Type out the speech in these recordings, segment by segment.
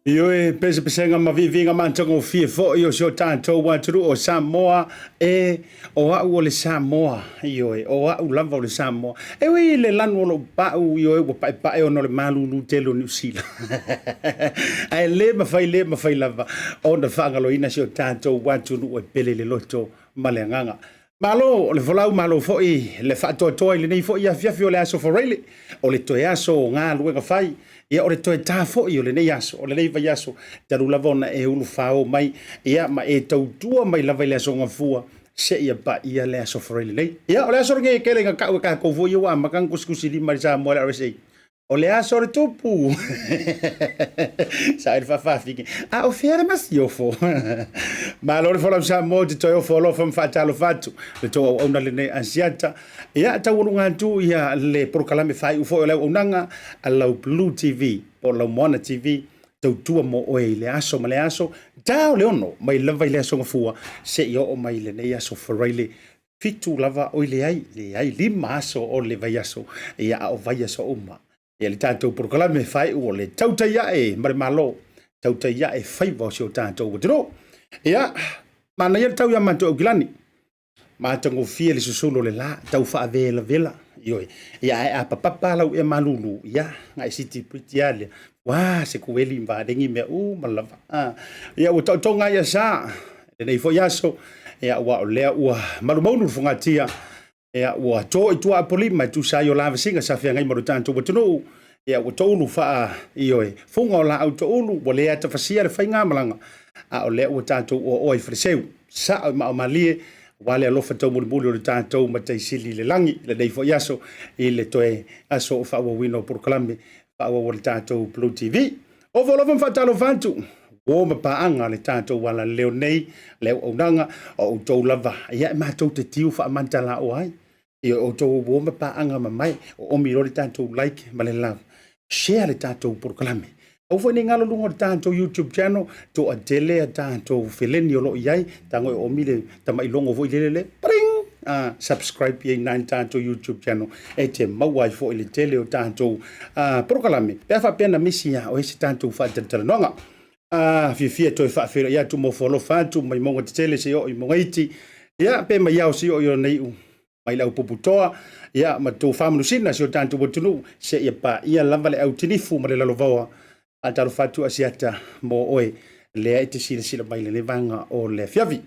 Ioe, pesepesega ma viiviiga matagofie foi o si o tatou atunuu o Samoa e o au o le Samoa. Ioe, o au lava o le Samoa. E ui i le lanu o lou pau, ioe, ua paepae ona o le malulu tele o Niu Sila. Ae le mafai le mafai lava ona faagaloina si o tatou atunuu e pele i le loto ma le agaga. Malo o le folau, malo foi le faatoatoa i lenei foi afiafi o le aso Faraile, o le toe aso o galuega fai, ia o le toe ta foi o lenei aso, o lenei vaiaso, talu lava ona e ulufao mai, ia ma e tautua mai lava i le aso Gafua, seia paia le aso Faraile nei. Ia o le aso lenei e tele ina tau e tatou foi ia ua amata ona tusitusilima i le Samoa i le RSA. O le aso o le tupu. Sa le faafafine. A o fea le masiofo? Malo le folau Samoa, ou te toe ofo alofa ma faatalofa atu. Le tou auauna lenei Asiata. Ia, taualuga atu ia le polokalame faaiu foi o le auaunaga a lau Blue TV po o lau Moana TV tautua mo oe i le aso ma le aso, ta o le 6 mai lava i le aso Gafua seia oo mai i lenei aso Faraile 7 lava, oi leai, leai, 5 aso o le vaiaso, ia a o vaiaso uma. Ia le tatou polokalame faaiu o le tautai ae ma le Malo, tautai ae faiva o si o tatou atunuu. Ia, manaia le tau ia matou Aukilani, matagofie le susulu o le la, tau faavelavela, ioe. Ia ae a papapa lau ea malulu, ia, na e siti pretty lava lea. Ua, se kueli ma valengi mea uma lava. Ah, ia ua taotoga ai sa, lenei foi aso, ia ua o lea ua malumaunu le fogatia, ia ua to i tua apolima e tusa ai o lavasiga sa feagai ma lo tatou atunuu, ia ua toulu faa, ioe, fuga o laau toulu, ua le atafasia le faigamalaga, a o lea ua tatou oaoa i Faleseu, sao i maaomalie, aua le alofa taumolimoli o le tatou Matai Sili i le lagi, lenei foi aso, i le toe aso o faaauauina o polokalame faaauau a le tatou Blue TV. Ofo alofa ma faatalofa atu, uo ma paaga le tatou alaleo nei, le auaunaga o outou lava, ia e matou te tiu faamantalaoa ai. Ia outou uo ma paaga mamae, o omi loa le tatou like ma le love, share le tatou polokalame. Aua foi ne i galo luga o le tatou YouTube channel, toatele a tatou feleni o lo o i ai, tago e omi le tamailogo foi lele le, pring! Subscribe i ai i le tatou YouTube channel e te maua ai foi le tele o tatou polokalame pe a faapea na misi ia oe se tatou faatalatalanoaga. Fiafia toe faafeiloai atu ma ofo alofa atu mai mauga tetele seia oo i mauga iti, ia pe mai ao seia oo i ona iu. Mai le au puputoa, ia, ma tou faamanusina si o tatou atunuu, seia paia lava le autinifu ma le lalovaoa. Faatalofa atu Asiata mo oe lea e te silasila mai i lenei vaega o le afiafi.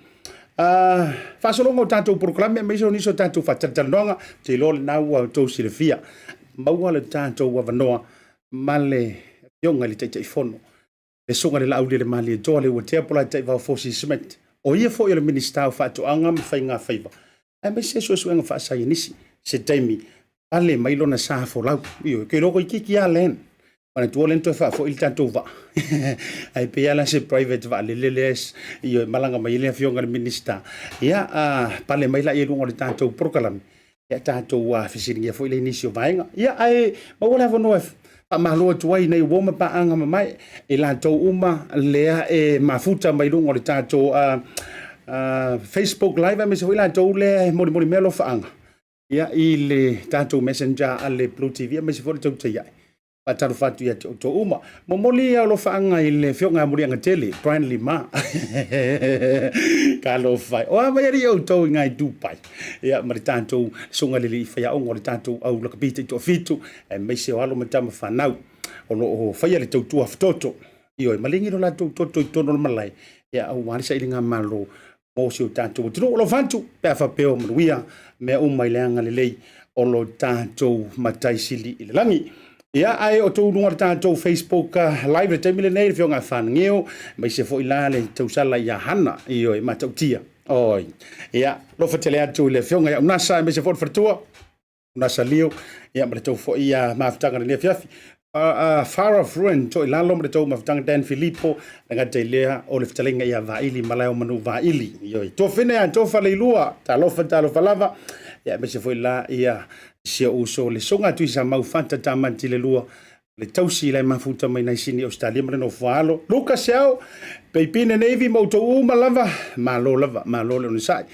Faasologa o tatou polokalame aemaise o nisi o tatou faatalatalanoaga, ou te iloa o lena ua outou silafia, maua le tatou avanoa ma le Afioga i le Taitaifono, le Susuga i le Laaulialemalietoa Leuatea Polataivao Fosi Smith, o ia foi o le Minisita o Faatoaga ma Faiga Faiva, aemaise suesuega faasaienisi. Se taimi pale mai lona sa folau. Ioe, ou te iloa toeitiiti lava Len. Manatua lea na toe faafoi le tatou vaa. Ae pei lava la se private vaalele lea e malaga mai ai le Afioga i le Minisita. Ia, pale mai lea i luga o le tatou polokalame, ia tatou fesiligia foi lea i nisi o vaega. Ia, ae maua le avanoa e faamalo atu ai nei uo ma paaga mamae i latou uma lea e mafuta mai luga o le tatou Facebook Live, aemaise foi latou lea e molimoli mea alofaaga ia i le tatou Messenger a le Blue TV, aemaise foi le tautai ae. Faatalofa atu ia te outou uma. Momoli alofaaga i le Afioga ia Muliagatele, Brian Lima. Talofa e. O a mai alii outou i ngai Dubai. Ia, ma le tatou susuga i le alii faiaoga o le tatou au lakapi taitoafitu, aemaise o alo ma tama fanau o lo o faia le tautua atoto. Ioe, maligi lo latou toto i totonu o le malae, ia aua le sailiga malo mo si o tatou atunuu. O lo fatu pe a faapea o manuia mea uma i le agalelei o lo tatou Matai Sili i le lagi. Ia, ae o tou luga o le tatou Facebook Live le taimi lenei, le Afioga ia Fanageo, aemaise foi la le tausala ia Hana, ioe, matautia. Oi. Ia, alofa tele atu i le Afioga ia Unasa, aemaise foi le faletua, Unasa Leo, ia ma le tou foi mafutaga i lenei afiafi. Farah Fruin, toi lalo ma le tou mafutaga Dan Filipo, le gata i lea o le fetalaiga ia Vaili, malae o Manu Vaili. Ioe, tuafine a tofa leilua, talofa talofa lava. Ia, aemaise foi la ia si ou uso le Susuga Tuisamau Fata Tamati le lua, le tausi i lai mafuta mai nai Sini Ausetalia ma le nofo alo. Lucas Seau, Peipine Navy ma outou uma lava, malo lava, malo le onosai.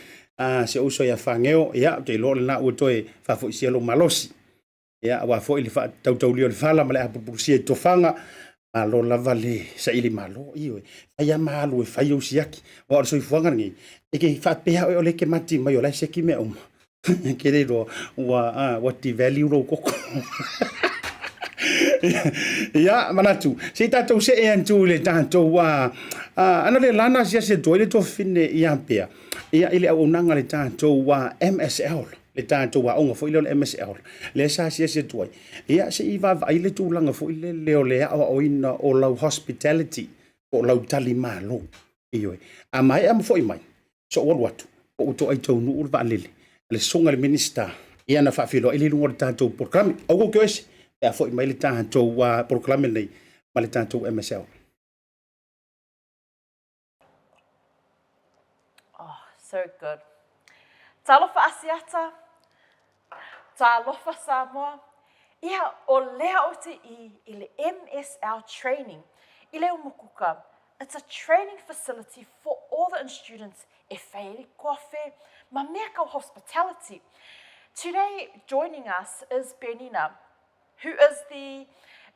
Si ou uso ia Fageo, ia, ou te iloa o lena ua toe faafoisia lou malosi. Ia, aua foi le faatautaulia o le fala ma le apulupulusia i tofaga, malo lava le saili malo. Ioe, fai lava ma alu e fai ou siaki. Aua o le soifuaga lenei, e te faapea oe o lea e te mati mai o la e siaki mea uma. Ke le iloa ua devalue lou koko. Ia, manatu, se i tatou see atu i le tatou, ana le lana asiasi atu ai le tuafafine ia Pea, ia i le auaunaga a le tatou MSL, le tatou aoga foi lea o le MSL, lea sa asiasi atu ai. Ia, se i vaavaai le tulaga foi lele o le aoaoina o lau hospitality, po o lau talimalo. Ioe. A maea ma foi mai, sou alu atu, po ua toai taunuu le vaalele, le susuga i le Minisita, ia na faafeiloai lea i luga o le tatou polokalame. Aua tou te o ese, pe a foi mai le tatou polokalame lenei ma le tatou MSL. Oh, so good. Talofa Asiata, talofa Samoa. Ia, o lea o te i i le MSL training i le Umukuka. It's a training facility for all the students e fai ai koafe ma mea kau hospitality. Today, joining us is Bernina, who is the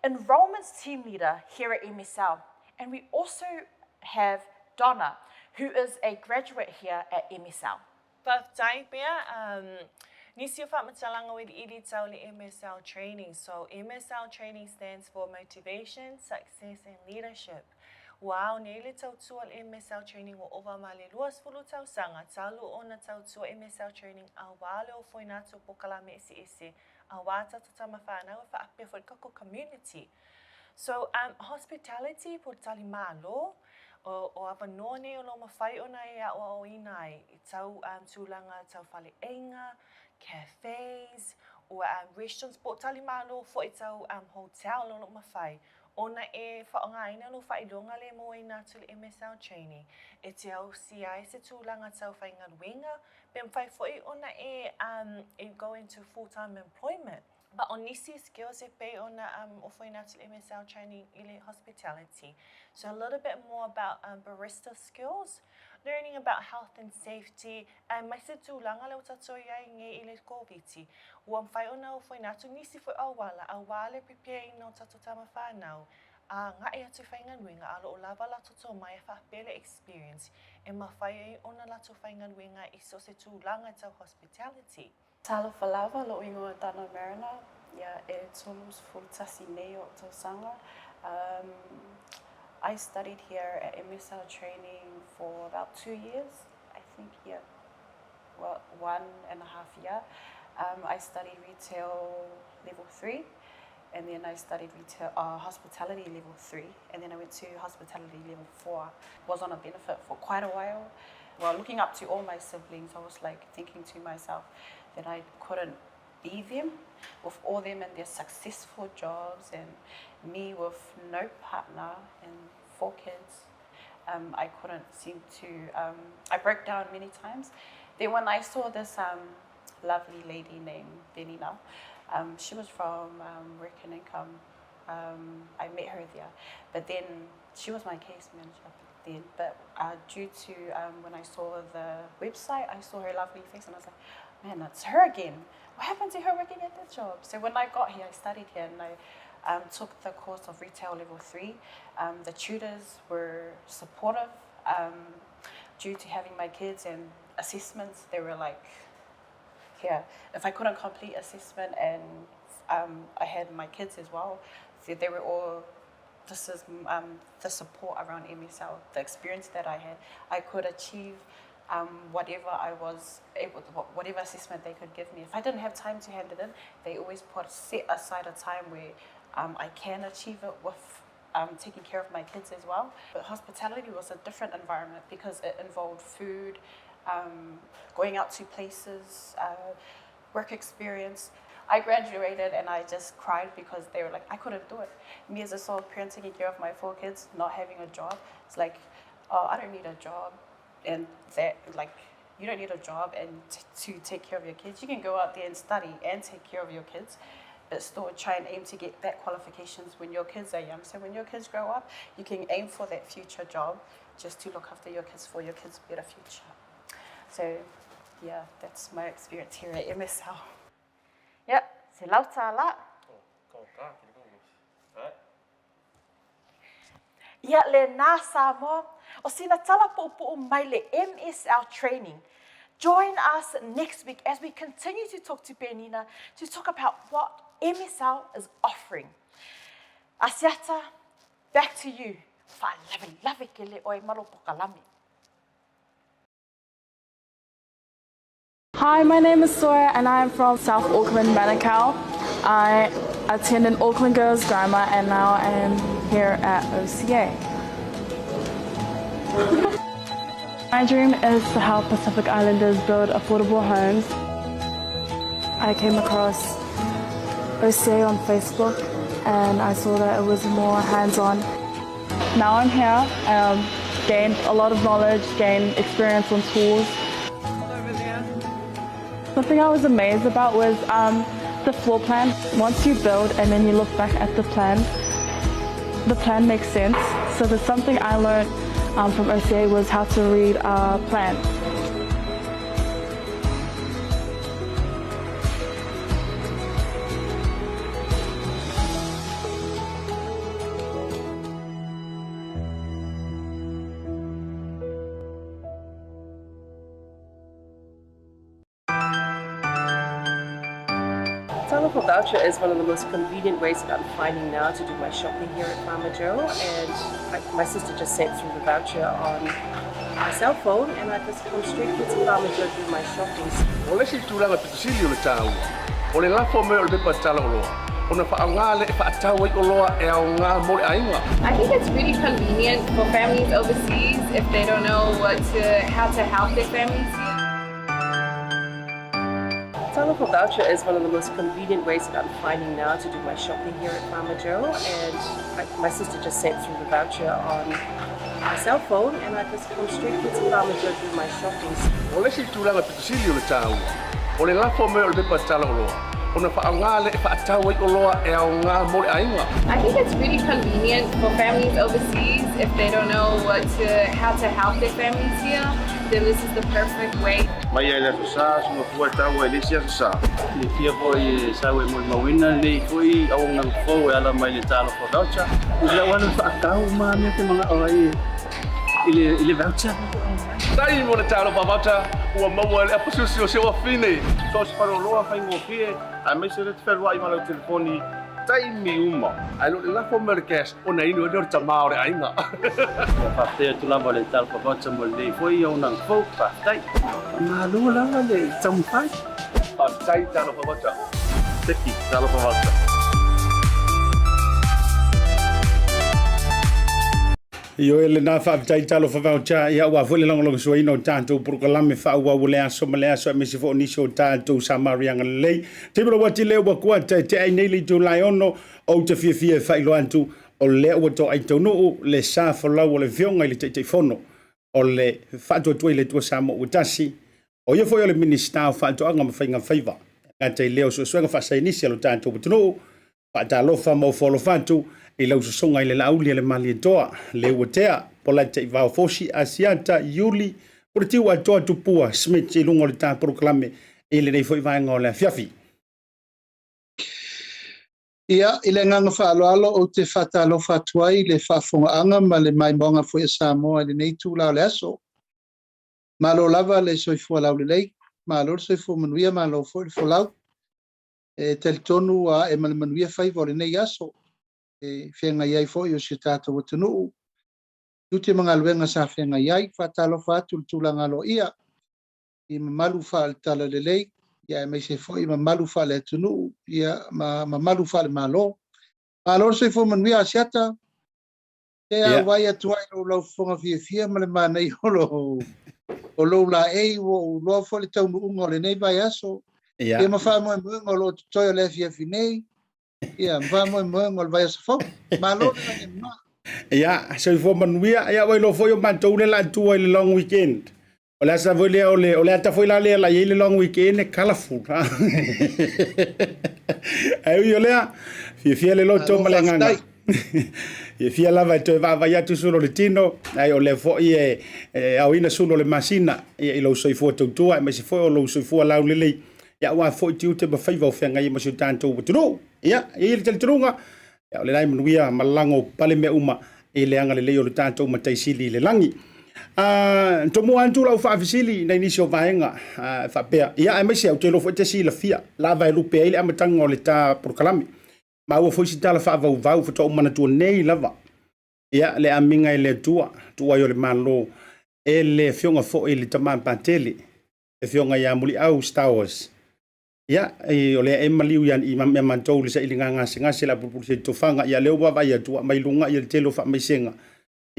enrollments team leader here at MSL. And we also have Donna, who is a graduate here at MSL. Faafetai pea, nisi o faamatalaga o iliili tau le MSL training. So MSL training stands for Motivation, Success and Leadership. Ua ao nei le tautua le MSL training ua ova ma le 20 tausaga talu ona tautua MSL training aua le ofoina atu o pokalame eseese aua tatou tama whanau e whaapea foi le tatou community. So hospitality po tali malo, o, o avanoa nei o lo mawhai ona e aoaoina ai i tau tūlanga tau whale einga, cafes, o restaurants, po tali malo foi tau hotel o lo mawhai. Ona e whaongaina lo whailonga le mo i nā tuli MSL training. E te au si ai se tūlanga tau whaingaluenga, pe mwhai foi ona e, e go into full-time employment. But o nisi skills e pei ona ofoina atu le MSL training i le hospitality. So a little bit more about barista skills, learning about health and safety, aemaise tulaga lea ua tatou i ai nei i le Koviti. Ua mafai ona ofoina atu nisi foi auala aua le prepare ina o tatou tama whanau a agai atu i faigaluega a o lo o lava latou tomai e faapea le experience e mafai ai ona latou faigaluega i so o se tulaga tau hospitality. Talofa lava, lo'u igoa Dana Mariner, ia e 31 nei o'u tausaga. Um, I studied here at MSL training for about two years, I think, yeah, well, 1.5 year. I studied retail level 3, and then I studied retail hospitality level 3, and then I went to hospitality level 4. Was on a benefit for quite a while. Well, looking up to all my siblings, I was like thinking to myself that I couldn't be them with all them and their successful jobs and me with no partner and four kids. I couldn't seem to, I broke down many times. Then when I saw this lovely lady named Benina, she was from Work and Income. I met her there. But then she was my case manager then. But due to when I saw the website, I saw her lovely face and I was like, man, that's her again. What happened to her working at that job? So when I got here, I studied here and I took the course of retail level 3. The tutors were supportive. Due to having my kids and assessments, they were like, yeah, if I couldn't complete assessment and I had my kids as well, so they were all, this is the support around MSL, the experience that I had. I could achieve whatever I was able to, whatever assessment they could give me. If I didn't have time to hand it in, they always put set aside a time where I can achieve it with taking care of my kids as well. But hospitality was a different environment because it involved food, going out to places, work experience. I graduated and I just cried because they were like, I couldn't do it. Me as a sole parent taking care of my 4 kids, not having a job, it's like, oh, I don't need a job. And that, like, you don't need a job and to take care of your kids. You can go out there and study and take care of your kids, but still try and aim to get that qualifications when your kids are young. So when your kids grow up, you can aim for that future job just to look after your kids for your kids' better future. So, yeah, that's my experience here at MSL. Ia, $100. Ia, lena Samoa, o sina tala puʻupuʻu mai le MSL training. Join us next week as we continue to talk to Benina to talk about what MSL is offering. Asiata, back to you. Faalavelave kele oe malo pokalame. Hi, my name is Sora and I am from South Auckland, Manukau. I attend an Auckland Girls Grammar and now I am here at OCA. My dream is to help Pacific Islanders build affordable homes. I came across OCA on Facebook and I saw that it was more hands-on. Now I'm here, gained a lot of knowledge, gained experience on tools. Something I was amazed about was the floor plan. Once you build and then you look back at the plan makes sense. So there's something I learned from OCA was how to read a plan. Talofa voucher is one of the most convenient ways that I'm finding now to do my shopping here at Farmer Joe, and my sister just sent through the voucher on my cell phone and I just come straight here to Farmer Joe to do my shopping. O le isi tulaga pito sili o le taua, o le lafo mai o le pepa tala oloa, ona faaaoga lea e faatau ai oloa e aoga mo le aiga. I think it's really convenient for families overseas if they don't know how to help their families here. Talofa voucher is one of the most convenient ways that I'm finding now to do my shopping here at Farmer Joe, and my sister just sent through the voucher on my cell phone and I just come straight here to Farmer Joe to do my shopping. O le isi tulaga pito sili o le taua, o le lafo mai o le pepa tala oloa, ona faaaoga lea e faatau ai oloa e aoga mo le aiga. I think it's really convenient for families overseas if they don't know how to help their families here, then this is the perfect way. Mai ai le aso Sa, suga fua e taua i le isi aso Sa. Silafia foi e sau e molimauina lenei foi auaunaga fou e ala mai le Talofa Voucher. I lau alu faatau ma mea te manao ai i le voucher. Tai mo le Talofa Voucher, Ua maua e le apasiusi o si ou afine. So o se faleoloa faigofie aemaise lea e te fealuai ma lau telefoni i taimi uma. Ae le o le lafo mai o le cash ona inu ai lea o le tama o le aiga. Ia faafetai atu lava le Talofa Voucher mo lenei foi auaunaga fou. Faafetai. Malo lava le taumafai. Faafetai Talofa Voucher. Teki Talofa Voucher. Ioe lena faafetai Talofa Voucher ia aua foi le lagolagosuaina o tatou polokalame faaauau o le aso ma le aso aemaise foi o nisi o tatou Samariaga lelei. Taimi ua tile ua kuata e tea ai nei le itula e ono ou te fiafia e faailoa atu o lea ua toai taunuu le sa folau o le Afioga i le Taitaifono o le Faatuatua i le Atua Samoa ua tasi, o ia foi o le Minisita o Faatoaga ma Faiga Faiva, e gata i lea o Suesuega Faasaienisi a lo tatou atunuu. Faatalofa ma ofo alofa atu i lau sosoga i le Laauli a le Malietoa, Leuatea, Polata Ivao Fosi, Asiata, Iuli, Puletiu Atoa Tupua, Smith i luga o le ta polokalame i lenei foi vaega o le afiafi. Ia, i le agaga faaaloalo ou te faatalofa atu ai i le faafofogaaga ma le maimoaga foi a Samoa i lenei itula o le aso. Malo lava le soifua laulelei, malo le soifua manuia, malo foi le folau. E talitonu ua ae ma le manuia faiva o lenei aso e feagai ai foi o si o tatou atunuu, tiute ma galuega sa feagai ai. Faatalofa atu i le tulaga aloaia i mamalu faale-talalelei, ia aemaise foi mamalu faale-atunuu, ia ma mamalu faale-Malo. Malo le soifua manuia Asiata, e auai atu ai lou laufofoga fiafia ma le manaia o lou, o lou laei, ua ou iloa foi le taunuuga o lenei vaiaso, ia ma faamoemoega o lo o totoe o le afiafi nei, ia ma faamoemoega o le vaiaso fou. Malo le lagi e mama. Ia, soifua manuia. Ia, ua iloa foi o matou le la tua i le long weekend. O le asa foi lea o le, o le ata foi la lea la i ai le long weekend e colourful. Ae ui o lea, fiafia le loto ma le agaga. Fiafia lava e toe vaavaai atu sulu o le tino, ae o lea foi e, e aoina sulu o le masina ia, i lou soifua tautua, aemaise foi o lou soifua laulelei, ia, aua foi tiute ma faiva o feagai ai ma si o tatou atunuu. Ia, e i ai le talitonuga, ia, o le la e manuia ma lago pale mea uma i le agalelei o le tatou Matai Sili i le lagi. Uh, tomua atu lau faafesili nai nisi o vaega uh, faapea. Ia, aemaise au te iloa foi te silafia lava e lupe ai le amataga o le ta polokalame. Maua foi si tala faavauvau faatoa ou manatua nei lava. Ia, le amiga e le Atua, tuai o le Malo, e le afioga foi i le Tama Patele, le afioga ia Muliau Stowers. Ia, o lea e maliu ia i mea matou le sailiga gasegase le apulupulu se tofaga, ia lea ua vaavaai atu ua aumai luga ia le tele o faamaisega.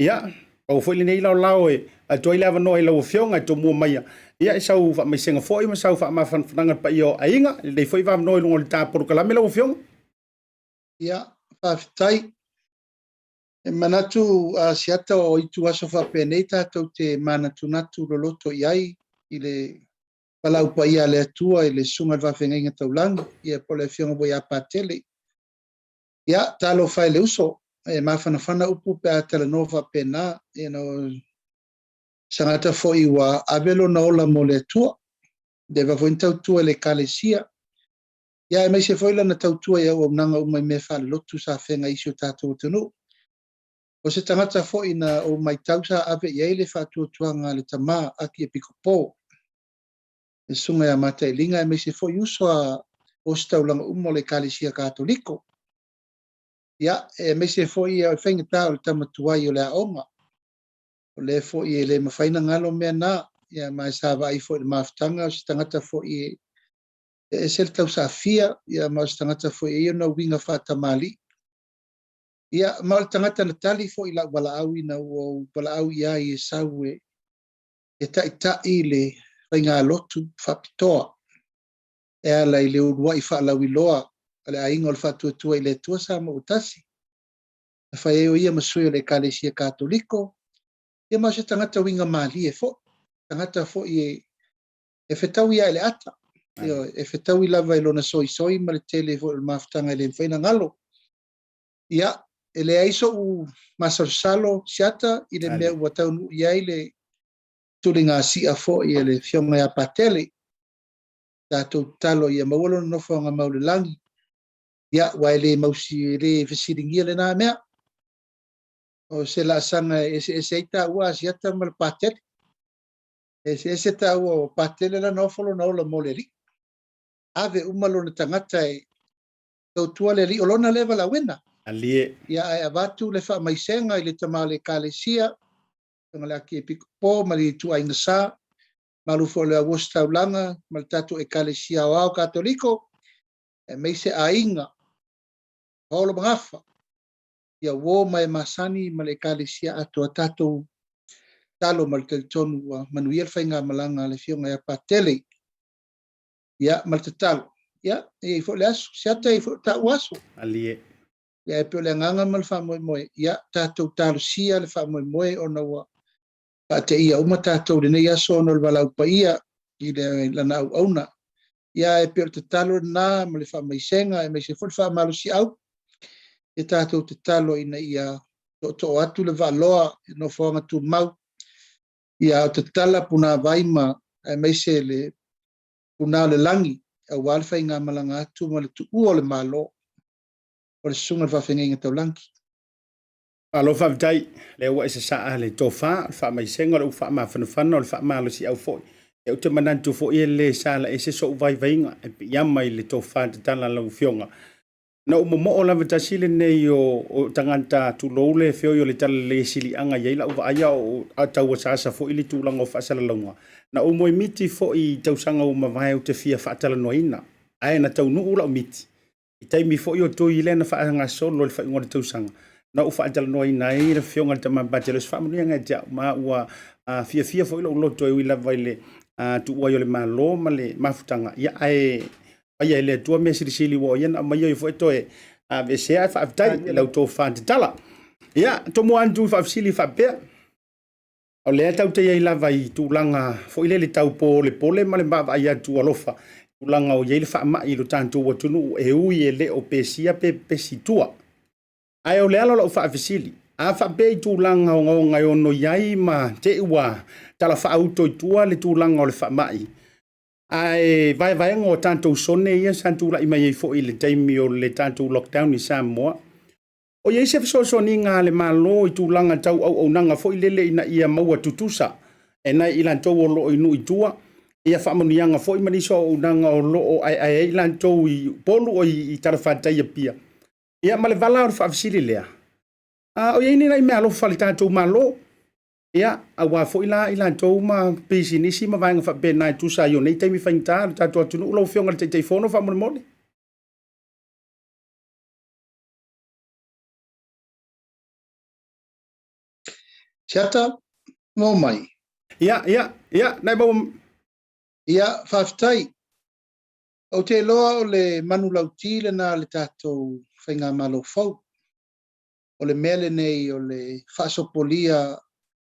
Ia, pau foi lenei laolao e atu ai le avanoa i lau Afioga e tomua maia, ia i sau faamaisega foi ma sau faamafanafanaga i le paia o aiga, lenei foi avanoa i luga o le ta polokalame lau Afioga. Ia, faafetai. E manatu a Asiata o ituaso faapenei tatou te manatunatu loloto i ai i le valaau paia a le Atua i le Susuga i le Faafeagaiga Taulagi, ia po o le Afioga foi ia Patele. Ia, talofa e le uso, e mafanafana upu pe a talanoa faapena, you know, se tagata foi ua ave lona ola mo le Atua, leva foi na tautua i le Ekalesia, ia aemaise foi lana tautua i auaunaga uma i mea faalelotu sa feagai i si o tatou atunuu. O se tagata foi na ou matau sa ave i ai le faatuatuaga a le tama Akiepikopo, le susuga ia Matailiga aemaise foi uso a ositaulaga uma o le Ekalesia Katoliko. Ia, aemaise foi ia o le faigata o le tama tuai o le aoga. O lea foi e le mafai na galo mea na, ia ma e sa vaai foi i le mafutaga o se tagata foi e ese le tausaafia, ia ma o se tagata foi e i ai ona uiga faatamalii. Ia, ma o le tagata na tali foi i lau valaau ina ua ou valaau i ai e sau e, e taʻitaʻi le faigalotu faapitoa e ala i le uluaʻi faalauiloa a le Aiga o le Faatuatua i le Atua Samoa ua Tasi, na fai ai o ia ma sui o le Ekalesia Katoliko, ia ma o se tagata uiga malie foi, tagata foi e, e fetaui lava i le ata, ioe, e fetaui lava i lona soisoi ma le tele foi o le mafutaga e le mafai ona galo. Ia, e leai soʻu masalosalo siata i le mea ua taunuu i ai le tuligasia foi e le Afioga ia Patele. Tatou tatalo ia maua lona nofoaga mau i le lagi. Ia, aua e le mausi, e le fesiligia lena mea. O se laasaga e eseese ai taua a Siata ma le Patele. E eseese taua o Patele lana ofo lona ola mo le alii. Ave uma lona tagata e tautua le alii o lona lea valaauina. Alie. Ia ae avatu le faamaisega i le tama o le Ekalesia, afioga le Akiepikopo ma le ituaiga sa, malu foi o le Auositaulaga ma le tatou Ekalesia Aoao Katoliko, aemaise aiga, paolo ma gafa, ia uo ma e masani ma le Ekalesia atoa tatou talo ma le talitonu ua manuia le faigamalaga a le Afioga ia Patele. Ia, ma le tatalo, ia, e i ai foi le aso, Siata e i ai foi le taua aso. Alie. Ia, e pei o le agaga ma le faamoemoe, ia, tatou talosia le faamoemoe ona ua faateia uma tatou i lenei aso ona o le valaau paia i le, lana auauna. Ia, e pei o le tatalo lena ma le faamaisega aemaise foi le faamalosiau, ia tatou tatalo ina ia tootoo atu le vaaloa i nofoaga tumau, ia tatala punavai ma aemaise le puna o le lagi aua le faigamalaga atu ma le tuua o le Malo o le Susuga i le Faafeagaiga Taulagi. Malo faafetai, lea ua e sasaa le tofa, o le faamaisega, o le upu faamafanafana, o le faamalosiau foi. Ia ou te manatu foi e le sala ese sou vaivaiga e piiama i le tofa tatala a lau Afioga. Na ou momoo lava tasi lenei o, o tagata tulou le feoi o le talalelei e siliaga i ai lau vaai a o tau asaasa foi le tulaga o faasalalauga. Na ou moemiti foi i tausaga ua mavae ou te fia faatalanoaina, ae na taunuu lau miti i taimi foi o tui lea na faagasolo i le faaiuga o le tausaga, na ou faatalanoaina ai le Afioga i le Tama Patele o se faamanuiaga ia te au, ma ua fiafia foi lou loto e ui lava i le tuua ai o le Malo ma le mafutaga, ia ae faia e le Atua mea silisili ua o ia na aumaia ia foi toe aveesea, ae faafetai i lau tofa tatala. Ia, tomua atu i faafesili faapea, o lea tatou te i ai lava i tulaga foi lele tau polepole ma le vaavaai atu alofa, tulaga o i ai le faamai i lo tatou atunuu e ui e le o pesia pe pepesi i tua. Ae o le ala o lau faafesili, a faapea i tulaga ogaoga e ono i ai ma te i ua talafaauto i tua le tulaga o le faamai, ae vaevaega o tatou sone ia sa tulai mai ai foi i le taimi o le tatou lockdown i Samoa, o i ai se fesoasoaniga a le Malo i tulaga tau auaunaga foi lele ina ia maua tutusa e nai i latou o lo o i nuu i tua, ia faamanuiaga foi ma nisi o auaunaga o lo o aeae ai latou i Upolu o i talafatai i Apia. Ia ma le vala o le faafesili lea, a o i ai ni nai meaalofa a le tatou Malo Ia, aua foi la i latou ma pisinisi ma vaega faapena e tusa ai o nei taimi faigata o le tatou atunuu. Lau Afioga i le Taitaifono faamolemole. Siata, maua mai. Ia, ia, ia, nai maua. Ia, faafetai. Ou te iloa o le manulauti lena a le tatou Faigamalo fou. O le mea lenei o le faasopolia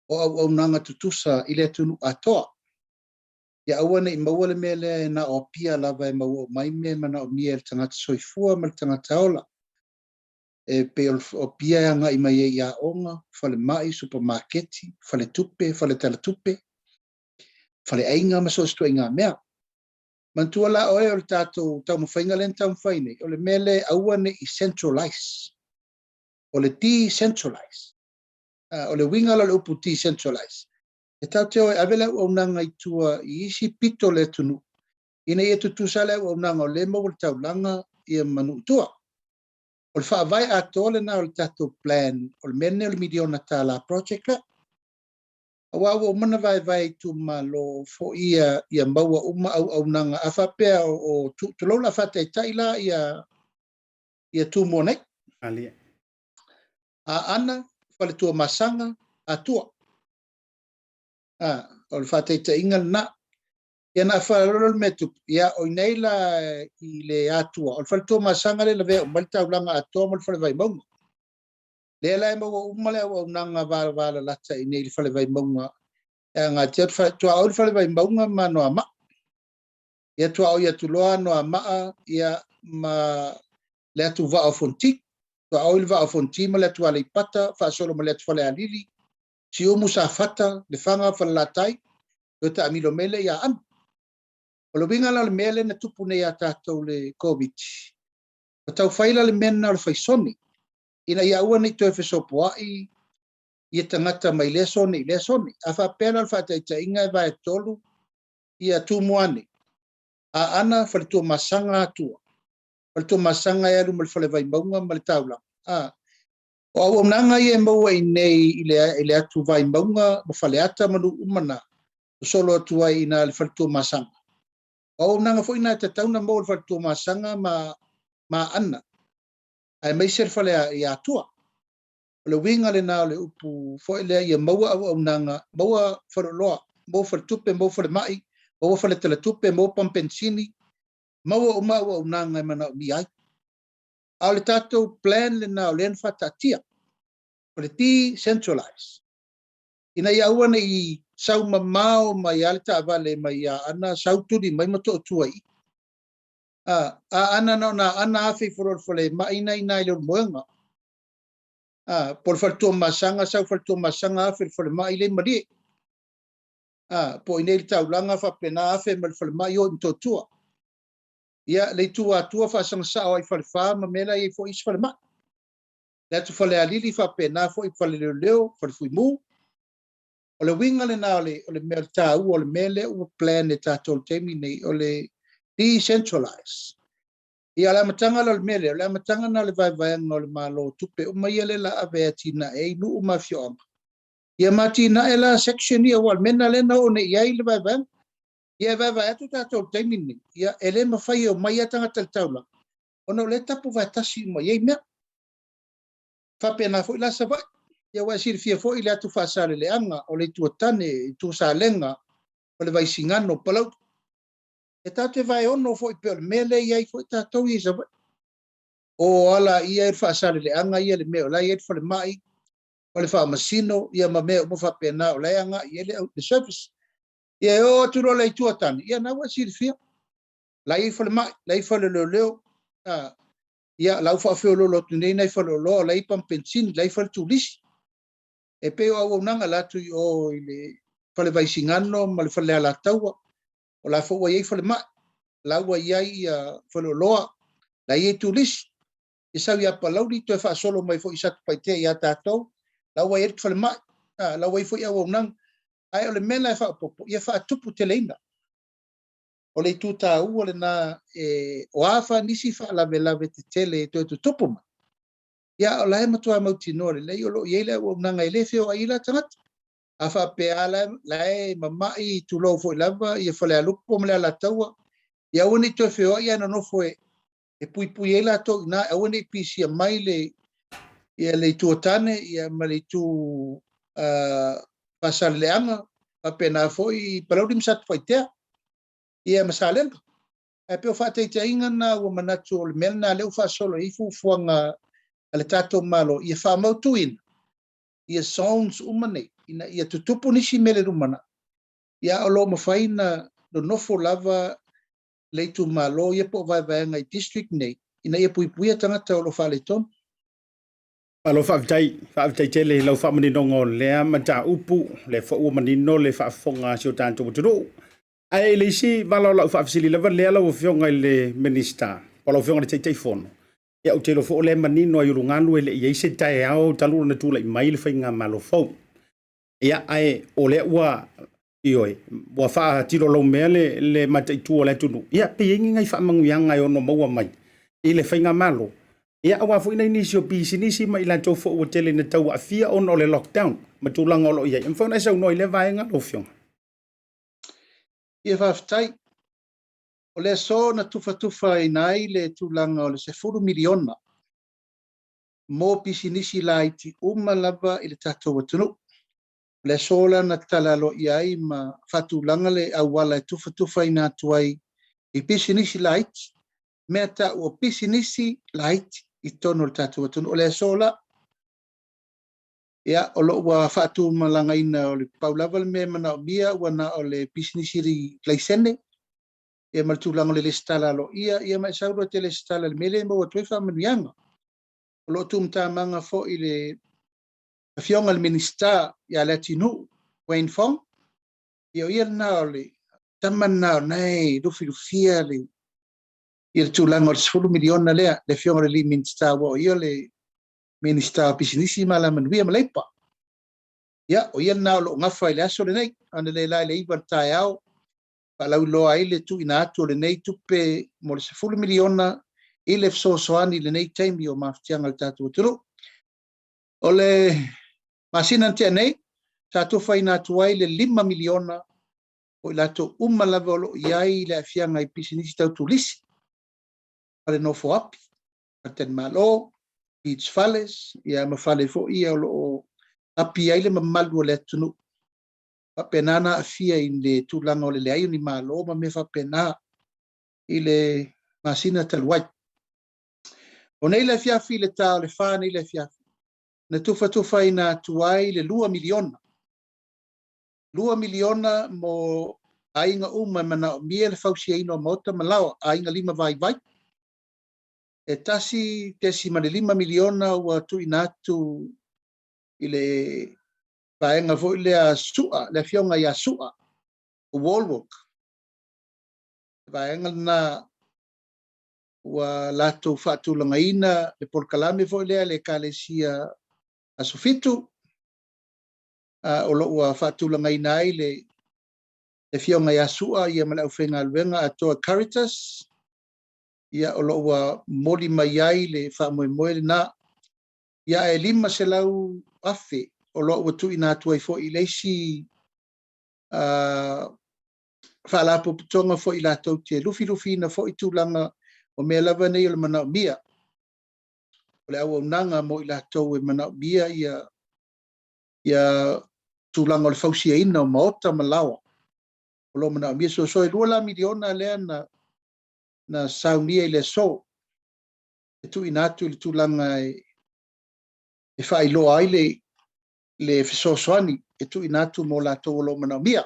o auaunaga tutusa i le atunuu atoa. Ia aua ne i maua le mea lea e na o Apia lava e maua uma ai mea e manaomia e le tagata soifua ma le tagata ola. E pei o Apia e agai mai ai i aoga, falemai, supamaketi, faletupe, faletalatupe, faleaiga ma so o se ituaiga mea. Manatua la oe o le tatou taumafaiga lea na taumafai nei, o le mea lea aua ne i centralize, o le decentralize. O le uiga la o le upu decentralize, e tatou te o e ave le auaunaga i tua i isi pito o le atunuu, ina ia tutusa le auaunaga o lea e maua i le taulaga ia ma nuu i tua. O le faavae atoa lena o le tatou plan, o le mea lenei o le miliona tala project lea. Aua ua uma ona vaevae itumalo foi ia, ia maua uma auaunaga. A faapea o, o tulou la faataitai la ia, ia Tumua nei. Alia. Aana, Faletuamasaga, Atua. A, o le faataitaiga lena. Ia na faalolo le mea tupu, ia o inei la i le Atua, o le Faletuamasaga le lavea uma ai le taulaga atoa ma le Fale Vaimauga. Lea la e maua uma le auaunaga valavalalata i inei i le Fale Vaimauga e agatia atu tuaoi le Fale Vaimauga ma Anoamaa. Ia tuaoi atu loa Anoamaa ia ma le atu vaa o Fonoti. Tuaoi le vaa o Fonoti ma le atu Aleipata, faasolo ma le atu Falealili, Siumu, Safata, Lefaga, Falelatai, toe taamilo mai lea ia Aana. O le uiga la o le mea lea na tupu nei ia tatou le Koviti, ua tau fai la le mea lena o le faisone, ina ia aua ne i toe fesopoai ia tagata mai lea sone i lea sone. A faapea la o le faataitaiga e vaetolu ia Tumua nei, Aana, Faletuamasaga, Atua. Faletuamasaga e alu ma le Fale Vaimauga ma le taulaga. A o auaunaga ia e maua i inei i le, i le atu Vaimauga ma Faleata ma nuu uma na, sosolo atu ai i ina i le Faletuamasaga. O auaunaga foi na e tatau ona maua i le Faletuamasaga ma, ma Aana, aemaise le fale i Atua. O le uiga lena o le upu foi lea ia maua auaunaga, maua faleoloa, maua faletupe, maua falemai, maua faletalatupe, maua pamu penisini, maua uma auaunaga e manaomia ai. A o le tatou plan lena o lea na faataatia, o le decentralize, ina ia aua ne i sau mamao mai lava le taavale mai Aana sau tuli mai Motootua i i. A, Aana na ona Aana afe ifo loa i le falemai na i ina i Leulumoega. A, po o le fale Tuamasaga, sau fale Tuamasaga afe i le falemai lea i Malie. A, po o i inei i le taulaga faapena afe mai le falemai o i Motootua. Ia, le itu Atua faasaga sao ai i Falefa ma mea la e i ai foi isi falemai. Le atu Falealili faapena foi fale leoleo, fale fuimu. O le uiga lena o le, o le mea o le taua o le mea lea ua plan e tatou i le taimi nei, o le decentralize. Ia, o le amataga la o le mea lea, o le amataga lena o le vaevaega o le Malo, tupe uma ia lea o le a ave e atinae ai nuu ma afioaga. Ia ma atinae la section ia, aua o le mea lena lea na oo nei i ai le vaevaega. Ia e vaevae atu tatou i le taimi lenei, ia e le mafai e omai lava tagata i le taulaga, ona o lea e tapu faatasi uma i ai mea. Faapena foi la Savaii. Ia ua e silafia foi le atu Faasaleleaga, o le Itu a Tane, Itu Salega, o le Vaisigano, Palauli. E tatou te vaeono foi pei o le mea lea e i ai foi tatou ia i Savaii. O ala ia e le Faasaleleaga ia le mea o la e i ai le falemai, o le faamasino, ia ma mea uma faapena o la e agai i ai le, le service. Ia e oo atu loa le Itu a Tane, ia na ua e silafia. La e i ai falemai, la e i ai fale leoleo, a, ia la ua faafeoloolo atu nei nai faleoloa, la e i ai pamu penisini, la e i ai fale turisi. E pei o auaunaga la atu i o i le fale Vaisigano ma le fale Alataua, o la foi ua i ai falemai, la ua i ai ia faleoloa, la i ai turisi. E sau ia Palauli toe faasolo mai foi i Satupaitea ia tatou, la ua i ai le falemai, la ua i ai foi auaunaga. Ae o le mea la e faaopoopo, ia faatuputeleina. O le itu taua lena e o a fa nisi faalavelave tetele e toe tutupu mai, ia o la e matua mautinoa lelei o lo o i ai le auaunaga e le feoai ai la tagata. A faapea lava la e mamai tulou foi lava ia Falealupo ma le Alataua, ia aua ne i toe feoai ae nonofo e e puipui ai latou i ina, aua ne i pisia mai le, ia le itu o Tane ia ma le itu uh, Faasaleleaga, faapena foi Palauli ma Satupaitea, ia ma Salega. Ae pei o faataitaiga na ua manatu o le mea lena lea ua faasolo i ai fuafuaga a le tatou Malo ia faamautuina ia zones uma nei ina ia tutupu nisi mea i le lumanai, ia o lo o mafai na nonofo lava le itumalo ia po o vaevaega i district nei ina ia puipuia tagata o lo o faaletonu. Malo faafetai, faafetai tele i lau faamaninoga o lea mataupu, lea foi ua manino le faafofoga a si o tatou atunuu. Ae i le isi vala o lau faafesili lava lea lau Afioga i le Minisita, po o lau Afioga i le Taitaifono, ia ou te iloa foi o lea e manino lava i ulugalu e le i i ai se taeao talu ona tulai mai le faigamalo fou. Ia, ae o lea ua, ioe, ua faatiloloumea le, le mataitu o le atunuu. Ia, pe i ai ni nai faamanuiaga e ono maua mai i le faigamalo. Ia, aua foi nai nisi o pisinisi ma i latou foi ua tele ina tau aafia ona o le lockdown ma tulaga o lo o i ai. E mafai ona e saunoa i lea vaega lau Afioga? Ia, faafetai. O le aso na tufatufaina ai le tulaga o le $10 miliona mo pisinisi laiti uma lava i le tatou atunuu. O le aso la na tatala aloaia ai ma faatulaga le auala e tufatufaina atu ai i pisinisi laiti, mea tau o pisinisi laiti i totonu o le tatou atunuu. O le aso la, ia, o lo o ua faatumalagaina o le pau lava le mea e manaomia ua na o le pisinisi laisene, ia ma le tulaga o le lesitala aloaia, ia ma e sau loa e te lesitala i le mea lea e maua atu ai faamanuiaga. O lo o tuumatamaga foi le Afioga i le Minisita ia Leatinuu Wayne Fong, ia o ia lena o le tama lena o lena e lufilufia le ia le tulaga o le 10 miliona lea, le Afioga i le Minisita, aua o ia le Minisita o Pisinisi ma Alamanuia ma Leipa. Ia, o ia lena o lo o gafa i le aso lenei, analeila i le 9 i le taeao, faalauiloa ai le tuuina atu o lenei tupe mo le $10 miliona i le fesoasoani i lenei taimi o mafatiaga a le tatou atunuu. O le masina na tea nei, sa tofaina atu ai le $5 miliona o i latou uma lava o lo o i ai le aafiaga i pisinisi tau turisi, fale nofo api, faletalimalo, beach fales, ia ma fale foi ia o lo o api ai le mamalu o le atunuu. Faapena na aafia i le tulaga o le leai o ni malo ma mea faapena i le masina talu ai. O nei le afiafi i le ta o le fa nei le afiafi, na tufatufaina atu ai le $2 miliona. $2 miliona mo aiga uma e manaomia le fausiaina o maota ma laoa, aiga lima vaivai. E $1.5 miliona ua tuuina atu i le vaega foi lea Su'a, le afioga ia Su'a, Wallwork. Le vaega lena ua latou faatulagaina le polokalame foi lea le Ekalesia Aso Fitu, o lo o ua faatulagaina ai le afioga ia Su'a ia ma le aufaigaluega atoa Caritas, ia o lo o ua momoli mai ai le faamoemoe lena. Ia ae 500,000 o lo o ua tuuina atu ai foi i le isi faalapotopotoga foi latou te lufilufiina foi tulaga o mea lava nei o le manaomia o le auaunaga mo i latou e manaomia ia ia tulaga o le fausiaina o maota ma laoa o lo o manaomia. So e lua la miliona lea na saunia i le aso e tuuina atu i le tulaga e faailoa ai le fesoasoani e tuuina atu mo latou o lo o manaomia.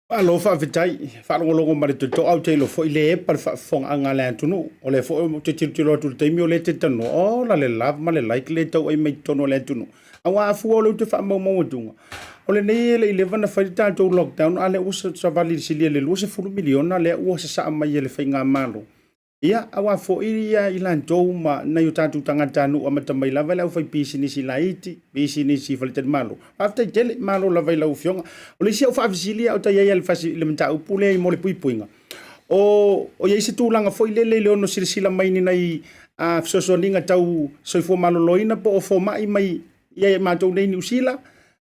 Malo faafetai, faalogologo ma le totoa ou te iloa foi le epa le faafofogaaga a le atunuu. O lea foi ou te tilotilo atu i le taimi o lea e te talanoa, ola le love ma le like lea e tauai mai totonu o le atunuu. Aua a fua o lea ou te faamaumau atuga, o lenei e le i leva ona fai le tatou lockdown a lea ua savali i le silia i le 20 miliona lea ua sasaa mai e le faigamalo. Ia, aua foi ia i latou ma nai o tatou tagatanuu amata mai lava i le aufaipisinisi laiti, pisinisi faletalimalo. Faafetai tele, malo lava i lau Afioga. O le isi au faafesili a o ta i ai i le mataupu lea mo le puipuiga, o i ai se tulaga foi lele i le ono silasila mai ni nai fesoasoaniga tau soifua maloloina po o fomai mai ia matou nei i Niu Sila,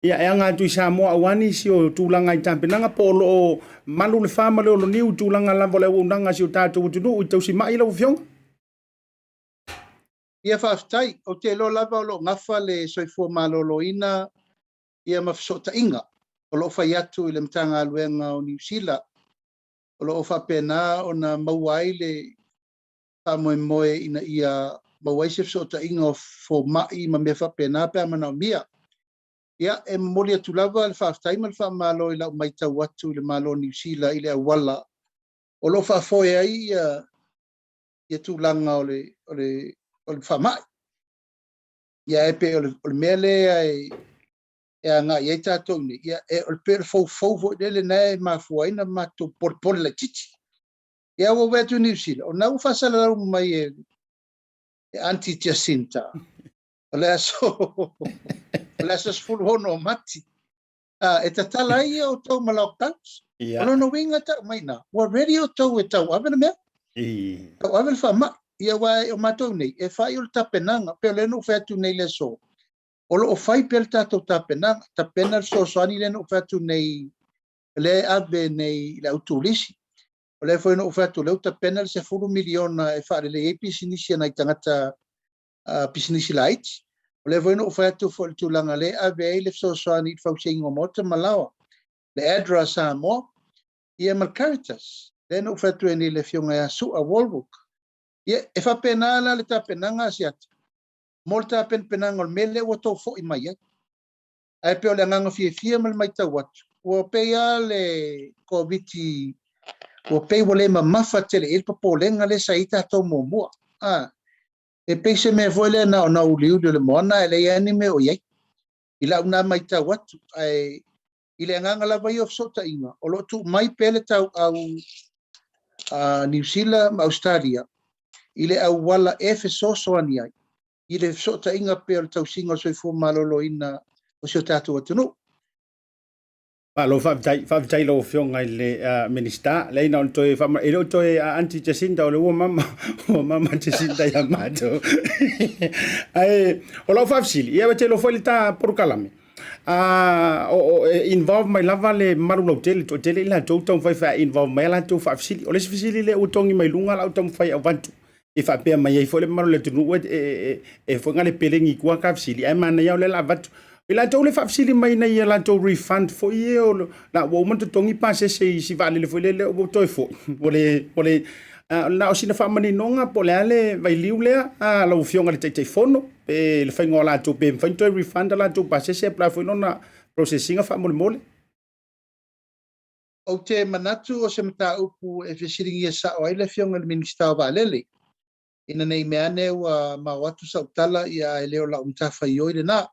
Ia, e aga atu i Samoa aua nisi o tulaga i tapenaga po o lo o malu le fa ma le oloniu i tulaga lava o le auaunaga a si o tatou atunuu i tausimai lau Afioga? Ia faafetai. Ou te iloa lava o lo o gafa le soifua maloloina ia ma fesootaiga o lo o fai atu i le Matagaluega o Niu Sila o lo o faapena ona maua ai le faamoemoe ina ia maua ai se fesootaiga o fomai ma mea faapena pe a manaomia. Ia, e momoli atu lava le faafetai ma le faamalo i lau matau atu i le Malo o Niu Sila i le auala o lo o faafoe ai ia, ia tulaga o le, o le, o le faamai. Ia, e pei o le, o le mea lea e, e agai i ai tatou nei, ia, e, o le pei o le foufou foi lele na e mafua ai na matou polepole laitiiti. Ia, ua ou atu i Niu Sila, o na ua faasalalau mai e, e Aunty Jacinta, o le aso, o le aso 16 o Mati, e tatala ai ia outou ma lockdowns. O lona uiga tau mai na, ua ready outou e tauave le mea, tauave le faamai. Ia aua o matou nei, e fai o le tapenaga, pei o lea na ou fai atu nei i le aso, o lo o fai pea le tatou tapenaga, tapena le fesoasoani lea na ou fai atu nei, lea e ave nei i le au turisi. O lea foi na ou fai atu, o lea ua tapena le $10 miliona e faalelei ai pisinisi a nai tagata pisinisi laiti. O lea foi na ou fai atu foi i le tulaga lea e ave ai le fesoasoani i le fausiaina o maota ma laoa, le ADRA Samoa, ia ma le Caritas. Lea na ou fai atu ai nei i le Afioga ia Su'a Wallwork. Ia, e faapena la le tapenaga a Asiata mo le tapenapenaga o le mea lea ua tou foi mai ai. Ae pei o le agaga fiafia ma le matau atu, ua pei lava le Koviti ua pei ua le mamafa tele i ai le popolega lea sa i ai tatou muamua. A, e pei se mea foi lea na ona uliuli o le moana ae leai lava ni mea o i ai. I lau na matau atu, ae i le agaga lava ia o fesootaiga, o lo o tuu mai pea le tauau a Niu Sila ma Ausetalia i le auala e fesoasoani ai i le fesootaiga pea o le tausiga o le soifua maloloina. o si o tatou atunuu. Malo faafetai, faafetai i lau Afioga i le Minisita. Leai na ona toe faama, e le o toe Aunty Jacinta, o le ua mama, ua mama Jacinta ia matou. Ae o lau faafesili, ia e te iloa foi le ta polokalame, o, e involve mai lava le mamalu lautele, toatele i latou taumafai e faa-involve mai a latou faafesili. O le isi fesili lea ua togi mai luga lau taumafai e avatu, e faapea mai ai foi le mamalu o le atunuu e, e, e, e foi le pelegi i tua ka fesili, ae manaia o lea la avatu. I latou le faafesili mai nei ia latou refund foi e o la ua uma totogi pasese i si vaalele foi lele ua toe foi. Ua le, ua le, na o sina faamaninoga po o le a le vailiu lea a lau Afioga i le Taitaifono pe le faiga o latou pe mafai ona toe refund a latou pasese po o le a foi lona process ina faamolemole. Ou te manatu o se mataupu e fesiligia sao ai le Afioga i le Minisita o Vaalele, ina ne i mea ane ua mao atu sau tala ia ae le o lau matafaioi lena.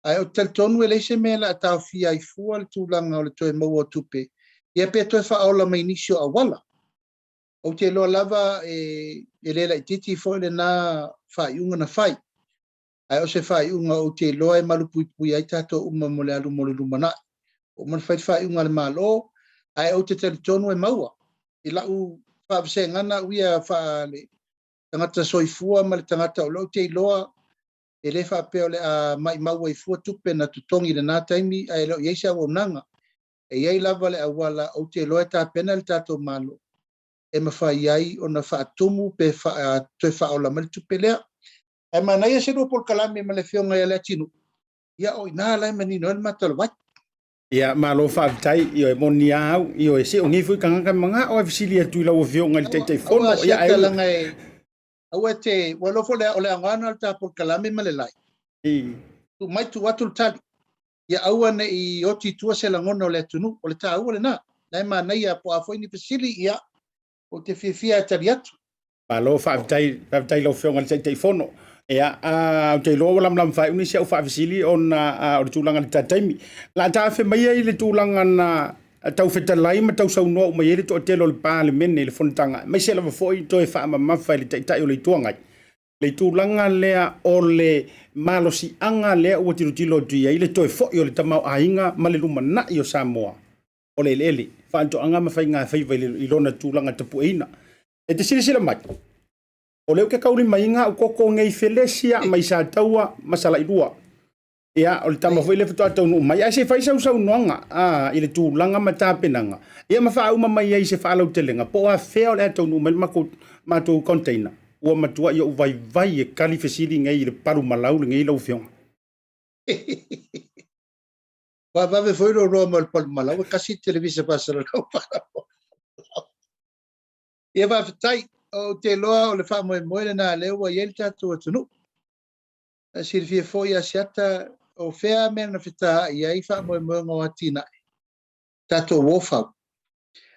Ae ou te talitonu e leai se mea o le a taofia ai fua le tulaga o le toe maua o tupe, ia pe toe faaola mai nisi o auala. Ou te iloa lava e le laitiiti foi lena faaiuga na fai. Ae o se faaiuga ou te iloa e malupuipuia ai tatou uma mo le alu mo le lumanai. Ua uma ona fai le faaiuga a le Malo, ae ou te talitonu e maua. I lau faavasegaga au ia faale tagata soifua ma le tagata o lea ou te iloa e le faapea o le a maimau ai fua tupe na totogi i lena taimi ae le o i ai se auaunaga. E i ai lava le auala ou te iloa e tapena le tatou Malo e mafai ai ona faatumu pe toe faaola mai le tupe lea. Ae manaia se lua polokalame ma le Afioga ia Leatinuu, ia o i ina la e manino ai le mata o le vai. Ia, malo faafetai, ioe, moni a au, ioe, se o nei foi tagata manao e fesili atu i lau Afioga i le Taitaifono. Aua, ia, ae leaga e, aua e te, ua iloa foi o le aoga lena o le ta polokalame ma le live. Tuu mai tuu atu le tali, ia aua ne i oti i tua se lagona o le atunuu, o le taua lena. La e manaia po o a foi ni fesili, ia, ou te fiafia e tali atu. Malo, faafetai, faafetai i lau Afioga i le Taitaifono. Ia, ou te iloa ua lamalama faaiu nisi au faafesili ona o le tulaga i le ta taimi. O le a taafe maia i le tulaga na tau fetalai ma tau saunoa uma i ai le toatele o le Palemene i le fonotaga, aemaise lava foi toe faamamafa i le Taitai o le Itu Agai le tulaga lea o le malosiaga lea ua tilotilo atu i ai le toe foi o le tamaoaiga ma le lumanai o Samoa o le eleele, faatoaga ma faigafaiva i lona tulaga tapueina. E te silasila mai, o lea ou te taulimaina au koko nei felesi a mai Sataua ma Salailua. Ia, o le tama foi lea faatoa taunuu mai. Ae se i fai sau saunoaga a, i le tulaga ma tapenaga, ia ma faauma mai ai i se faalautelega, po o afea o le a taunuu mai le makou, matou container. Ua matuai ou vaivai e tali fesili nei i le palu malau lenei lau Afioga. Ua vave foi lou roa mai o le palu malau, e kasi le televisa faasalalau. Ia faafetai, ou te iloa o le faamoemoe lena lea ua i ai le tatou atunuu. E silafia foi Asiata, o fea mea na fetaai ai faamoemoega o atinae, tatou o fau.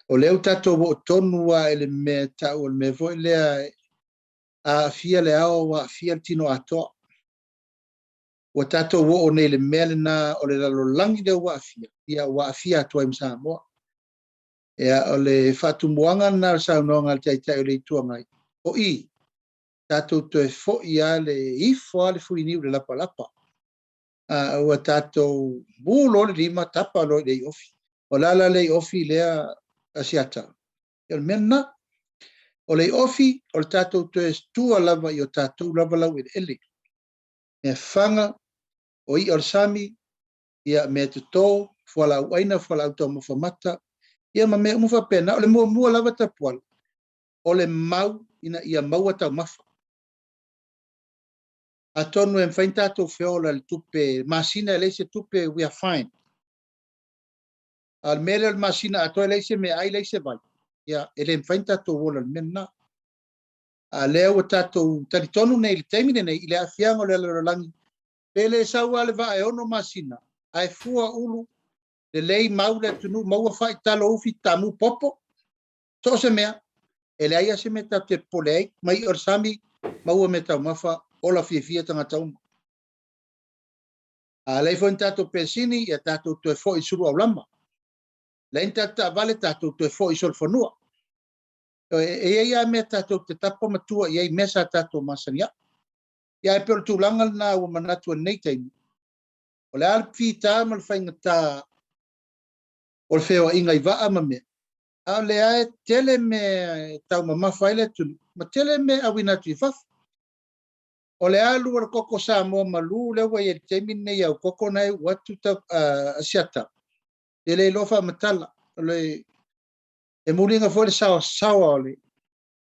O lea ua tatou oo tonu lava i le mea tau o le mea foi lea a aafia le ao ua aafia le tino atoa. Ua tatou oo nei i le mea lena o le lalolagi lea ua aafia, ia ua aafia atu ai ma Samoa. Ia, o le faatumuaga lena o le saunoaga a le Taitai o le Itu Agai, o i, tatou toe foi lava le ifo lava le fuiniu i le lapalapa. A ua tatou mu loa le lima, tapa loa i le iofi. O le a la le iofi lea Asiata? Ia o le mea lena. O le iofi, o le tatou toe tua lava i o tatou lava laueleele. Mea faga, o i'a o le sami, ia, mea toto, fualaau aina, fualaau taumafa mata, ia ma mea uma faapena. O le muamua lava Tapuala, o le mau ina ia maua taumafa. Atonu e mafai ona tatou feola i le tupe masina e leai se tupe, we are fine. A o le mea lea o le masina atoa e leai se meaai, leai se vai, ia, e le mafai ona tatou ola i le mea lena. A lea ua tatou talitonu nei i le taimi lenei i le aafiaga o le lalolagi, pe le sau lava le vaa e 6 masina, ae fua ulu lelei mau le atunuu, maua fai, talo, ufi, tamu, popo, so o se mea, e leai lava se mea tatou te popole ai, mai o le sami, maua mea taumafa, ola fiafia tagata uma. A leai foi ni tatou penisini, ia tatou toe foi i sulu aulama. Leai ni tatou taavale, tatou toe foi i solofanua. E i ai lava mea tatou te tapa ma tua i ai, mea sa tatou masani ai. Ia ae pei o le tulaga lena ua manatu ai i lenei taimi. O le a le fitā ma le faigata o le feoaiga i vaa ma mea, a o lea e tele mea e taumamafa ai le atunuu ma tele mea e auina atu i fafo. O le alu o le koko Samoa malū lea ua i ai i le taimi lenei au koko na e uu atu tau, Asiata, e le iloa faamatala. O le, e muliga foi le saoasaoa o le,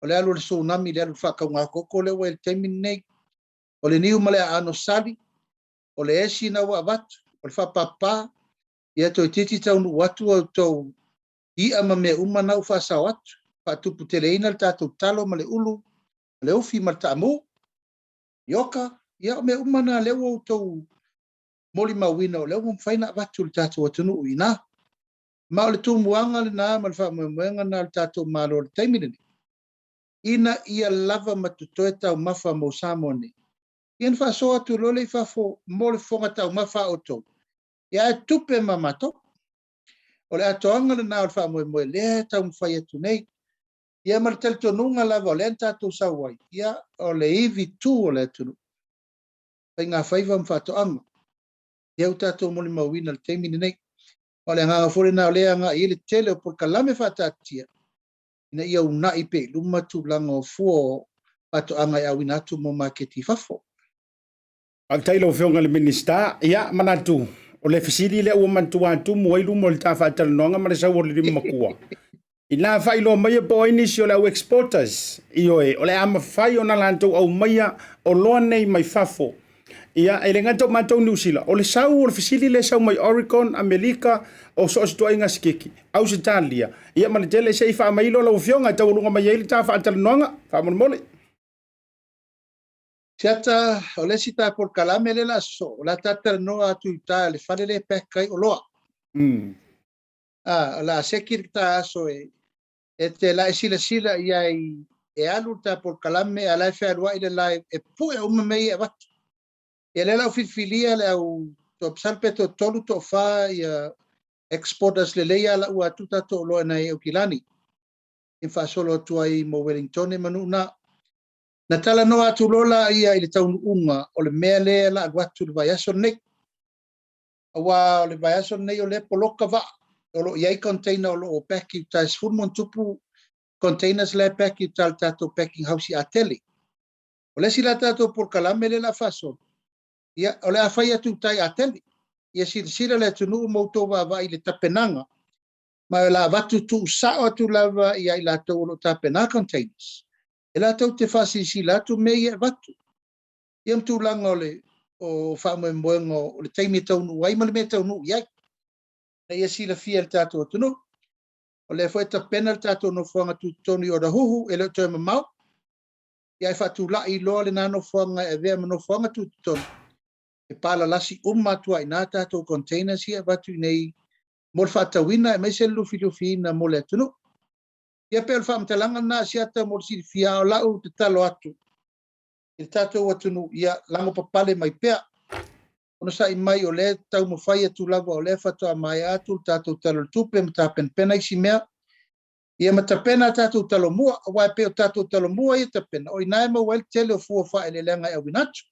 o le alu o le tsunami, le alu faatauga koko lea ua i ai i le taimi lenei. O le niu ma le aano sali, o le esi na ua avatu, o le faapapa, ia toeitiiti taunuu atu a outou i'a ma mea uma na ua faasao atu, faatuputeleina le tatou talo ma le ulu, le ufi ma le taamu, ioka, ia o mea uma na lea ua outou molimauina o lea ua mafai ona avatu i le tatou atunuu i ina. Ma o le tumuaga lena ma le faamoemoega lena o le tatou Malo i le taimi lenei, ina ia lava ma totoe taumafa mo Samoa nei, ia ona faasoa atu loa lea i fafo mo le fofoga taumafa a outou, ia ae tupe ma matou. O le atoaga lena o le faamoemoe lea e taumafai atu nei. Ia ma le talitonuga lava o lea na tatou sau ai, ia o le ivi tu o le atunuu, faigafaiva ma faatoaga. Ia ua tatou molimauina i le taimi lenei. Ma o le agaga foi lena o lea e agai ai le tele o polokalame faataatia ina ia uunai pea i luma tulaga o fua o faatoaga e auina atu mo maketi i fafo. Faafetai i lau Afioga i le Minisita. Ia, manatu, o le fesili lea ua manatua tumu ai luma o le ta faatalanoaga ma le sau o le lima matua. Ina faailoa maia po o ai nisi o le au exporters, ioe, o le a mafai ona latou aumaia oloa nei mai fafo. Ia, e le gata o matou Niu Sila, o le sau o le fesili lea e sau mai Oregon, Amerika, o so o se ituaiga sikiki, Ausetalia, ia ma le tele, se i faamailo lau Afioga e taualuga mai ai le ta faatalanoaga, faamolemole. Siata, o le isi ta polokalame lea o le a sosoo, o le a ta talanoa atu i uta i le fale lea e pack ai oloa. A, o le a seki le ta aso e, e te la e silasila i ai e alu le ta polokalame a la e fealuai le lae e pue uma mea ia e avatu. Ia lea la ua filifilia le au toa pe toatolu toafa ia exporters lelei a lau atu tatou oloa nai Aukilani. I faasolo atu ai mo Wellingtone ma nuu na. Na talanoa atu loa laia i le taunuuga o le mea lea la alu atu i le vaiaso lenei. Aua o le vaiaso lenei o lea poloka vaa, o lo o i ai container o lo o pack i uta e 10+ containers la e pack i uta i le tatou packing house i Atele. O le isi la tatou polokalame lea la faasolo, ia o le a fai atu i uta i Atele. Ia silasila le atunuu ma outou vaavaai i le tapenaga, ma o le a avatu tuusao atu lava ia i latou o lo o tapena containers, e latou te faasilasila atu mea ia e avatu. Ia ma tulaga o le o faamoemoega o le taimi e taunuu ai ma le mea e taunuu i ai. Ina ia silafia e le tatou atunuu. O lea foi e tapena le tatou nofoaga tutotonu i Otahuhu e le o toe mamao. Ia ae faatulai loa lena nofoaga e avea ma nofoaga tutotonu e palalasi uma atu ai i ina tatou containers ia e avatu i inei mo le faatauina aemaise le lufilufiina mo le atunuu. Ia pei o le faamatalaga lena a Asiata mo le silafia, a o lau tatalo atu i le tatou atunuu, ia lagopapale mai pea. Onosai mai o lea e taumafai atu lava, o lea faatoa maea atu le tatou Tala o le Tupe ma tapenapena isi mea, ia ma tapena a tatou talomua, aua e pei o tatou talomua ia e tapena, o i ina e maua ai le tele o fua faaeleeleaga e auina atu.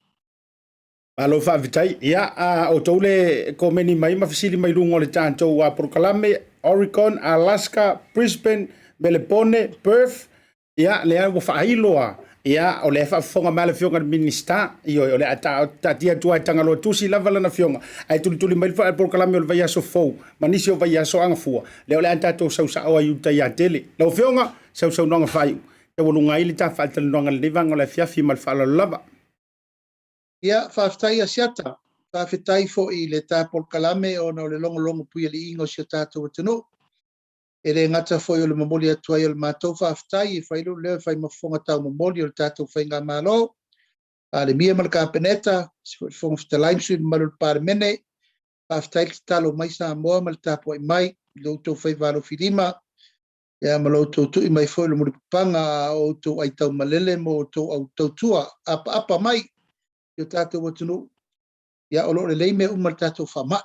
Malo faafetai. Ia, a outou le komeni mai ma fesili mai luga o le tatou polokalame, Oregon, Alaska, Brisbane, Melepone, Perth, ia, lea ua faailo lava. Ia, o lea e faafofoga mai le Afioga i le Minisita. Ioe, o le a taatia atu lava e Tagaloa Tusi lava lana afioga, ae tulituli mai le polokalame o le vaiaso fou ma nisi o vaiaso agafua, lea o le a tatou sau sao ai i uta ia Tele. Lau Afioga, sausaunoaga faaiu, taualuga ai le ta faatalanoaga i lenei vaega o le afiafi ma le faaaloalo lava. Ia, faafetai Asiata, faafetai foi i le ta polokalame ona o le logologo puialiiga o si o tatou atunuu. E le gata foi o le momoli atu ai o le matou faafetai e fai lou leo e fai ma fofoga taumomoli o le tatou Faigamalo, Palemia ma le Kapeneta, aemaise foi le Fofoga Fetalai ma sui usufono mamalu o le Palemene. Faafetai le tatalo mai Samoa ma le tapuai mai i lo outou faiva alofilima, ia ma lo outou tui mai foi le mulipapaga a o outou aitaumalele ma outou au tautua apaapa mai i o tatou atunuu. Ia o lo o lelei mea uma i le tatou faamai.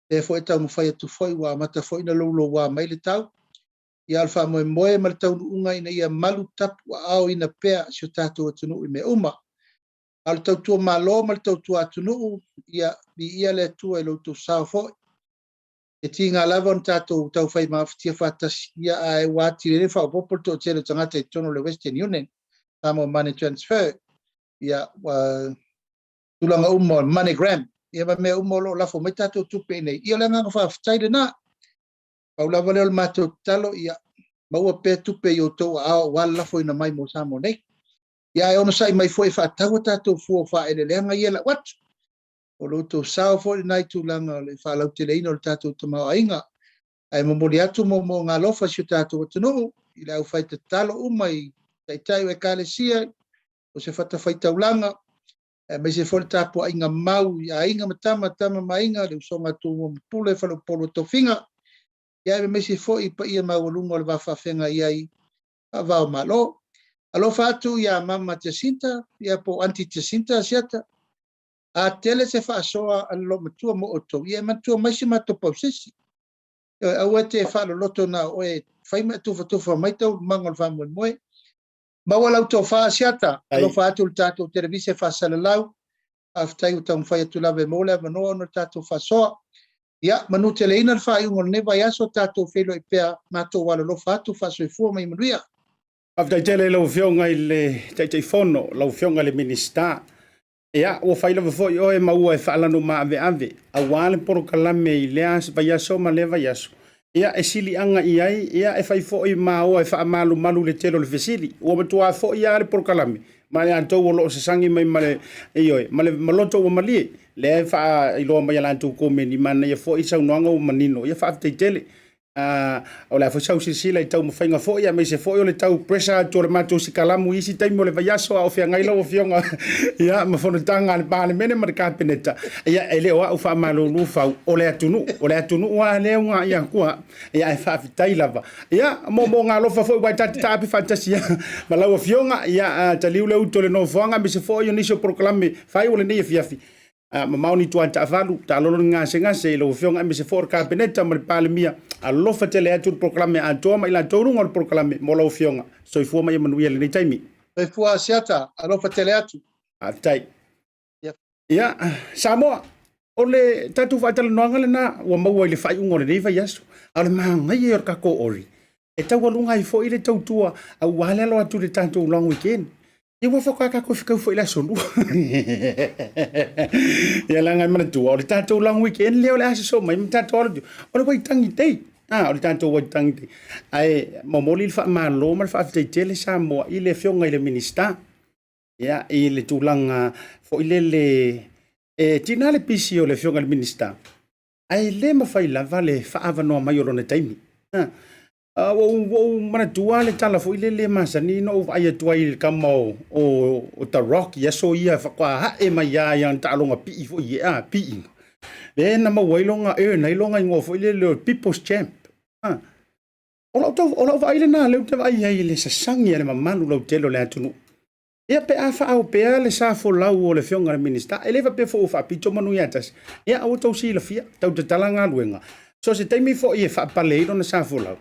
Lea foi e taumafai atu foi ua amata foi ona louloua mai le tau. Ia o le faamoemoe ma le taunuuga ina ia malu tapuaaoina pea si o tatou atunuu i mea uma. A o le tautua Malo ma le tautua atunuu, ia, viia le Atua i lo outou sao foi. E tiga lava ona tatou taufai mafatia faatasi, ia ae ua atili ai le faaopoopo le toatele o tagata i totonu o le Western Union, Samoa Money Transfer, ia, ua tulaga uma o le MoneyGram, ia ma mea uma o lo o lafo mai tatou tupe i inei. Ia o le agaga faafetai lena. Pau lava lea o le matou tatalo, ia maua pea tupe i outou aao aua le lafoina mai mo Samoa nei. Ia ae onosai mai foi e faatau a tatou fua o faaeleeleaga ia e lau atu. O lo outou sao foi lena i tulaga o le faalauteleina o le tatou tamaoaiga. Ae momoli atu moomooga alofa i si o tatou atunuu, i le aufai tatalo uma i taitai o Ekalesia, o se fatafaitaulaga, aemaise foi le tapuaiga mau i aiga ma tama, tama ma aiga, le usoga a Tumua ma Pule, Faleupolu o Tofiga, ia aemaise foi i paia maualuga o le va faafeagai ai faava o Malo. Alofa atu ia Mama Jacinta, ia po o Aunty Jacinta Asiata, a tele se faasoa a le loomatua mo outou, ia e manatua mai si matou pausisi. Ioe, aua e te faaloloto na o oe e fai ma e tufatufa mai taualumaga o le faamoemoe. Maua lau tofa Asiata, alofa atu i le tatou televise faasalalau, faafetai ua taumafai atu lava e maua le avanoa ona o le tatou faasoa. Ia, manuteleina le faaiuga o lenei vaiaso, tatou feiloai pea, matou alolofa atu, faasoifua ma ia manuia. Faafetai tele i lau Afioga i le Taitaifono, lau Afioga i le Minisita. Ia, ua fai lava foi oe ma ua e faalanu maaveave aua le polokalame i lea vaiaso ma lea vaiaso. Ia, e siliaga i ai, ia, e fai foi ma oa e faamalumalu i le tele o le fesili. Ua matua foi lava le polokalame ma i latou o lo o sasagi mai ma le, ioe, ma le ma loto ua malie. Lea e faailoa mai e latou komeni, manaia foi saunoaga ua manino. Ia, faafetai tele. A o le a foi sau silasila i taumafaiga foi aemaise foi o le tau pressure atu o le matou sikalamu i isi taimi o le vaiaso a o feagai lau Afioga ia ma fonotaga a le Palemene ma le Kapeneta. Ia, e le o au faamalulu fau, o le atunuu, o le atunuu lava lea ua agai atu a. Ia, ae faafetai lava. Ia, moomooga alofa foi aua e ta te taape faatasi ma lau Afioga. Ia, taliu le utu o le nofoaga aemaise foi o nisi o polokalame fai o lenei afiafi. A mamao ni tuai taavalu, taalolo ni gasegase i lau Afioga aemaise foi o le Kapeneta ma le Palemia. Alofa tele atu le polokalame atoa ma i latou luga o le polokalame mo lau Afioga. Soifua ma ia manuia i lenei taimi. Soifua Asiata, alofa tele atu. Faafetai. Ia, Samoa, o le tatou faatalanoaga lena ua maua i le faaiuga o lenei vaiaso, a o le manaia ia o le tatou ori, e taualuga ai foi le tautua aua le alo atu i le tatou long weekend. Ia ua faatoa tatou fetau foi i le aso Lua. Ia leaga e manatua, o le tatou long weekend lea o le a sosoo mai ma tatou alo atu, o le Waitangi Day. Ah, o le tatou Waitangi Day. Ae momoli le faamalo ma le faafetai tele Samoa i le Afioga i le Minisita. Ia, i le tulaga foi lele, e tiga le pisi o le Afioga i le Minisita, ae le mafai lava le faaavanoa mai o lona taimi. Ah, Ua ou manatua le tala foi lele masani na ou vaai atu ai i le kama o, o, o The Rock i aso ia faatoa ae mai lava i ana taaloga pii foi ia, piiga. Lea na maua ai lona, earn ai lona igoa foi lele o People's Champ. Ah. O lau, tau, o lau vaai lena, lea ou te vaai ai i le sasagi a le mamalu lautele o le atunuu. Ia pe a faaao pea le sa folau o le Afioga i le Minisita, e le faapea foi ua faapito manu ia tasi. Ia ua tou silafia, tau tatala galuega. So se taimi foi e faapale ai lona sa folau,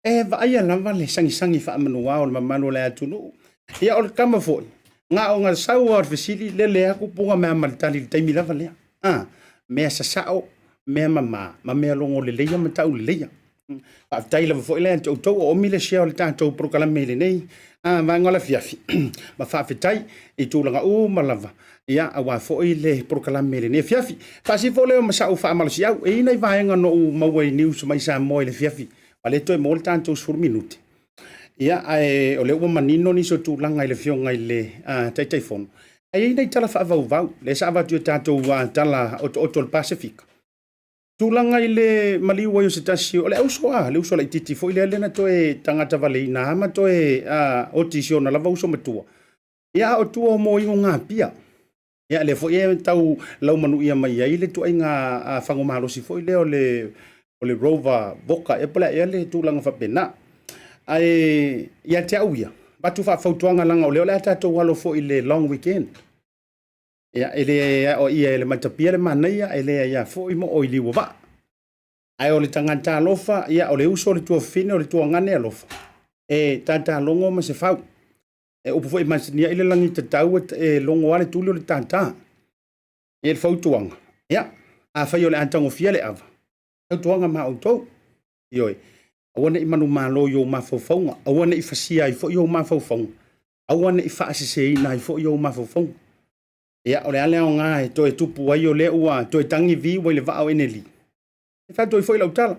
e vaaia lava le sagisagi faamanuā o le mamalu o le atunuu. Ia o le tama foi, na ona sau lava o le fesili, lele atu puga mea ma le tali i le taimi lava lea. A, mea sasao, mea mama, ma mea logo leleia ma tauleleia. Faafetai lava foi lea ia te outou o omi le share o le tatou polokalame i lenei vaega o le afiafi ma faafetai i tulaga uma lava ia aua foi le polokalame i lenei afiafi. Faasifo lea ma sa'u faamalosiau e i ai nai vaega na ou maua i news mai Samoa i le afiafi ua le toe maua le tatou 10 minute. Ia ae o lea ua manino nisi o tulaga i le Afioga i le Taitaifono. Ae i ai nai tala faavauvau lea sa avatu i a tatou tala otooto o le Pasefika. Tulaga i le maliu ai o se tasi, o le auso a, le uso laitiiti foi lea lea na toe tagatavaleina lava ma toe oti i si ona lava uso matua. Ia a o tua o moigo gapia. Ia lea foi e tau laumanuia mai ai le ituaiga fago malosi foi lea o le o le Rover Voka ea po o le a ea le tulaga faapena. Ae ia te au ia, avatu faafautuaga leaga o lea o le a tatou alo foi i le long weekend. Ia, e le aoaia e le matapia le manaia, e le aia foi moo i liuavaa. Ae o le tagata alofa, ia, o le uso, o le tuafafine, o le tuagane alofa, e tatalogo ma se fau. E upu foi e masani ai le lagi tatau e logo lava le tuli o le tātā. E le fautuaga, ia, afai o le a tagofia le ava, tautuaga ma outou. Ioe, aua ne i manumalo i ou mafaufauga, aua ne i fasia ai foi ou mafaufauga, aua ne i faaseseina ai foi ou mafaufauga. Ia, o le a le aoga e toe tupu ai o lea ua toe tagi vi ua i le vaa o Eneli? E fai atu ai foi lau tala.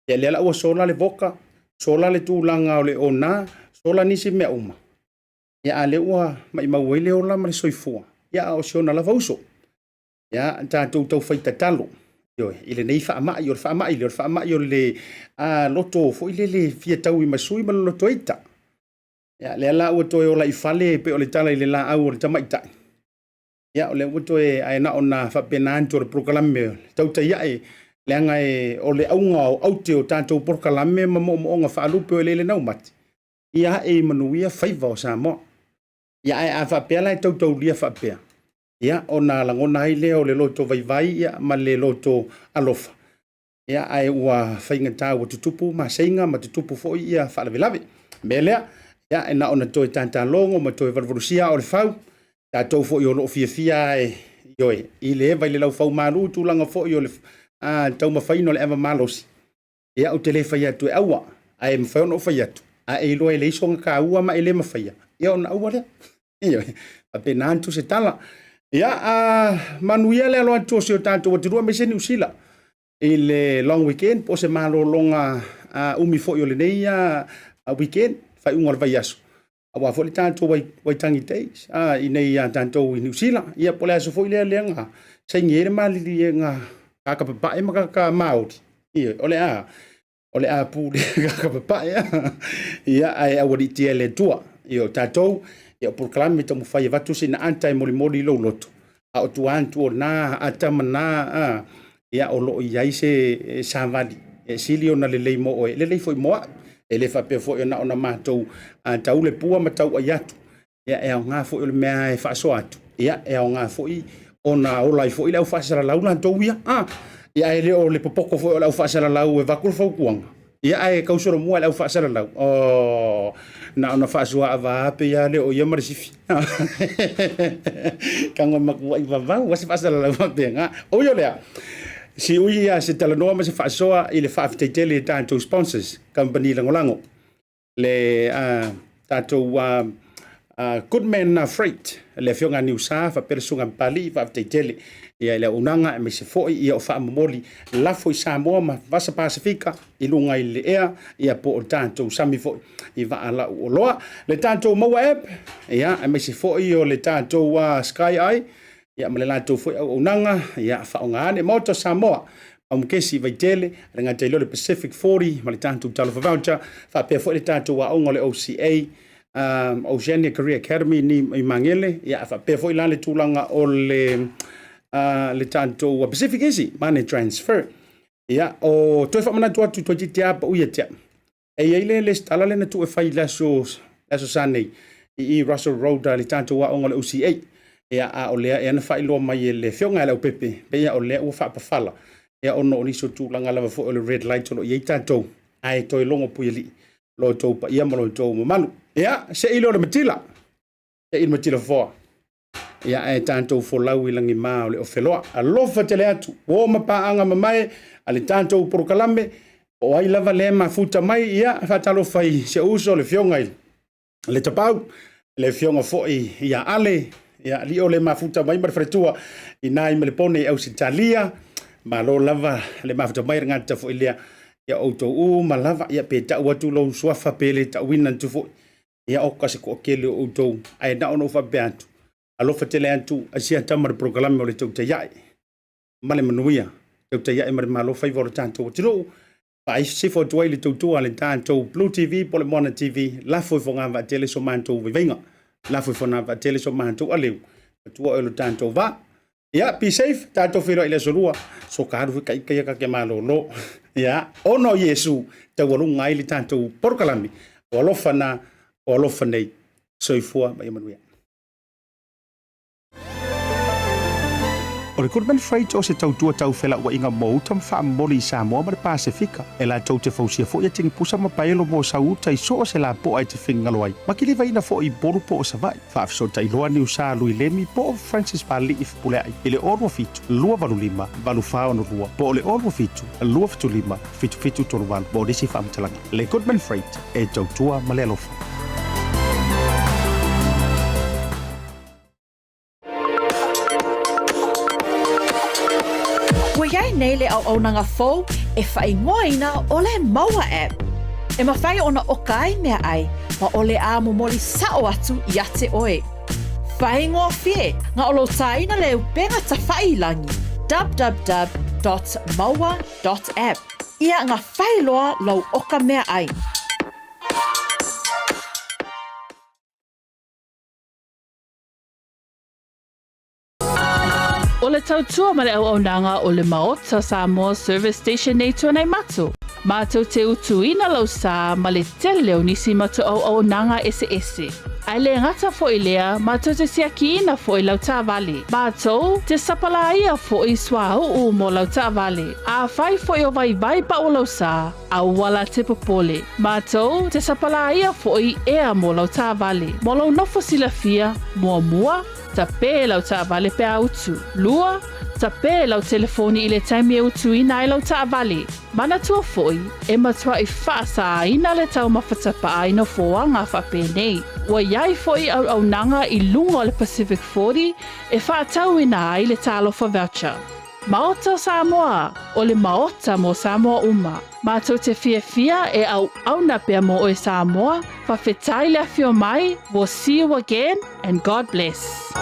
Ia, lea la ua sola le voka, sola le tulaga o le ona, sola nisi mea uma. Ia, a lea ua maimau ai le ola ma le soifua, ia, a o si ona lava uso. Ia, tatou taufai tatalo, ioe, i lenei faamai, o le faamai lea, o le faamai o le a, loto foi lele fia tauimasui ma le loto ita. Ia, lea la ua toe ola i fale pei o le tala i le laau o le tamaitai. Ia, o lea ua toe, ae na ona faapena atu o le polokalame tautai ae, leaga e, o le auga o aute o tatou polokalame ma moomooga faalupe o eleele naumati, ia ae i manuia faiva o Samoa. Ia, ae a faapea la e tautaulia faapea, ia, ona lagona ai lea o le loto vaivai ia, ma le loto alofa, ia, ae ua faigata ua tutupu maseiga ma tutupu foi ia faalavelave. O le mea lea, ia, e na ona toe tatalogo ma toe valuvalusia aa o le fau, tatou foi o lo o fiafia e, ioe, i le eva i le laufaumalu, tulaga foi o le taumafaina o le ava malosi, ia, ou te le fai atu e aua, ae mafai ona ou fai atu, a e iloa e leai sona taua ma e le mafaia, ia ona aua lea. Ioe, faapena atu se tala. Ia, a manuia le alo atu o si o tatou atunuu aemaise Niu Sila i le long weekend po o se malologa umi foi o lenei weekend, faaiuga o le vaiaso, aua foi le tatou Waitangi Days i nei ia tatou i Niu Sila. Ia, po o le aso foi lea lea na saini ai le maliliega tagata papae ma tagata Maori. Ioe, o le a o le a pule ka papae ia ae aualiitia e le Atua. Ia o tatou, ia o polokalame taumafai e avatu sina ata e molimoli i lou loto, a o tua atu o na ata ma na a, ia o lo o i ai se savali e sili ona lelei mo oe, lelei foi mo au. E le faapea foi o na ona matou tau le pua ma tauai atu, ia e aoga foi o le mea e faasoa atu, ia e aoga foi ona ola ai foi le au faasalalau latou ia. Ah, ia ae le o le popoto foi o le au faasalalau e avatu le fautuaga, ia ae tau solomua i le au faasalalau. Oh, na ona faasoa ava pe ia le o ia ma le sifi. Tago e matuai vavau a se faasalalau faapena. O ia lea, si ui ia se talanoa ma se faasoa i le faafetai tele i tatou sponsors, kamupani lagolago. Le tatou Goodman Freight, le afioga a Niusa faapea le susuga Papalii, faafetai tele ia i le auaunaga aemaise foi ia o faamomoli lafo i Samoa ma Vasa Pasefika i luga i le ea ia po o tatou sami foi i vaa lau oloa. Le tatou Maua App ia aemaise foi o le tatou Sky Eye ia ma le latou foi auaunaga ia faaaoga ane Maota o Samoa Paumukesi Vaitele le gata i lea o le Pacific 40 ma le tatou Talofa Voucher faapea foi le tatou aoga o le OCA Oceania Career Academy ni i Magele ia faapea foi la le tulaga o le le tatou Pacific Easy Money Transfer ia o toe faamanatu atu toeitiiti lava pau ia te au. E i ai le lesitala lea na tuu e fai i le aso, le aso Sa nei i i Russell Road le tatou aoga o le OCA. Ia, a o lea ea na faailoa mai e le Afioga ia Leaupepe, pei o lea ua faapafala, ia ona o nisi o tulaga lava foi o le red light o lo o i ai tatou, ae toe logo puialii lo outou paia ma lo outou mamalu. Ia, se i lea o le matila, se i le matila foa. Ia, ae tatou folau i lagima o le ofeloa. Alofa tele atu, uo ma paaga mamae a le tatou polokalame, po o ai lava lea e mafuta mai, ia, faatalofa i si ou uso le Afioga i le Tapaau, le Afioga foi ia Ale, ia, alii o le mafuta mai ma le faletua i na i Melepone i Ausetalia, malo lava le mafuta mai, le gata foi lea, ia outou uma lava, ia, pe tau atu lou suafa pe le tauina atu foi, Ia oka se toatele o outou, ae na ona ou faapea atu, alofa tele atu asia tama le polokalame o le tautai ae ma le manuia, tautai ae ma le malo faiva o le tatou atunuu, faaisifo atu ai le tautua a le tatou Blue TV po o le Moana TV, lafo i fogavaatele so matou vaivaiga, lafo i fogavaatele so matou aleu, matua oe o lo tatou va. Ia, be safe, tatou feiloai i le aso lua, so ka alu foi ka ika ia ka ke malolo. Ia, ona o Iesu, taualuga ai le tatou polokalame, o alofa na, o alofa nei, soifua ma ia manuia. O le Goodman Freight o se tautua tau felauaiga mo uta ma faamomoli i Samoa ma le Pasefika. E latou te fausia foi atigipusa ma paelo mo sau uta i so o se lapoa e te finagalo ai, ma kilivaina foi i Upolu po o Savaii. Faafesootai loa Niusa Lui Lemi po o Francis Pali'i Fepulea'i i le 027 285 8462 po o le 027 275 7738 mo nisi faamatalaga. Le Goodman Freight, e tautua ma le alofa. Ua i ai nei le auaunaga fou e faaigoaina ʻo le Maua App. E mafai ona ʻoka ai meaʻai ma o le a momoli sa'o atu iā te ʻoe. Faigofie na o lou tāina le upega tafaʻi i lagi, www.maua.app, ia ga fai loa lou ʻoka meaʻai. O le tautua ma le auaunaga o le Maota Samoa Service Station nei Tuanaimato, matou te utuina lau sa ma le tele o nisi matou auaunaga eseese. Ae le gata foi lea, matou te siakiina foi lau taavale. Matou te sapalaia foi suauu mo lau taavale. Afai foi o vaivai pau lau sa, Aua la te popole. Matou te sapalaia foi ea mo lau taavale. Mo lou nofo silafia, muamua, tape lau taavale pe a utu. Lua, tape lau telefoni i le taimi e utuina ai lau taavale. Manatua foi, e matuai faasaaina le taumafa tapaa i nofoaga faapenei. Ua i ai foi auaunaga i luga o le Pacific 40 e faatauina ai le Talofa Voucher. Maota o Samoa, o le Maota mo Samoa uma. Matou te fiafia e auauna pea mo oe Samoa, fafetai le afio mai, we'll see you again and God bless.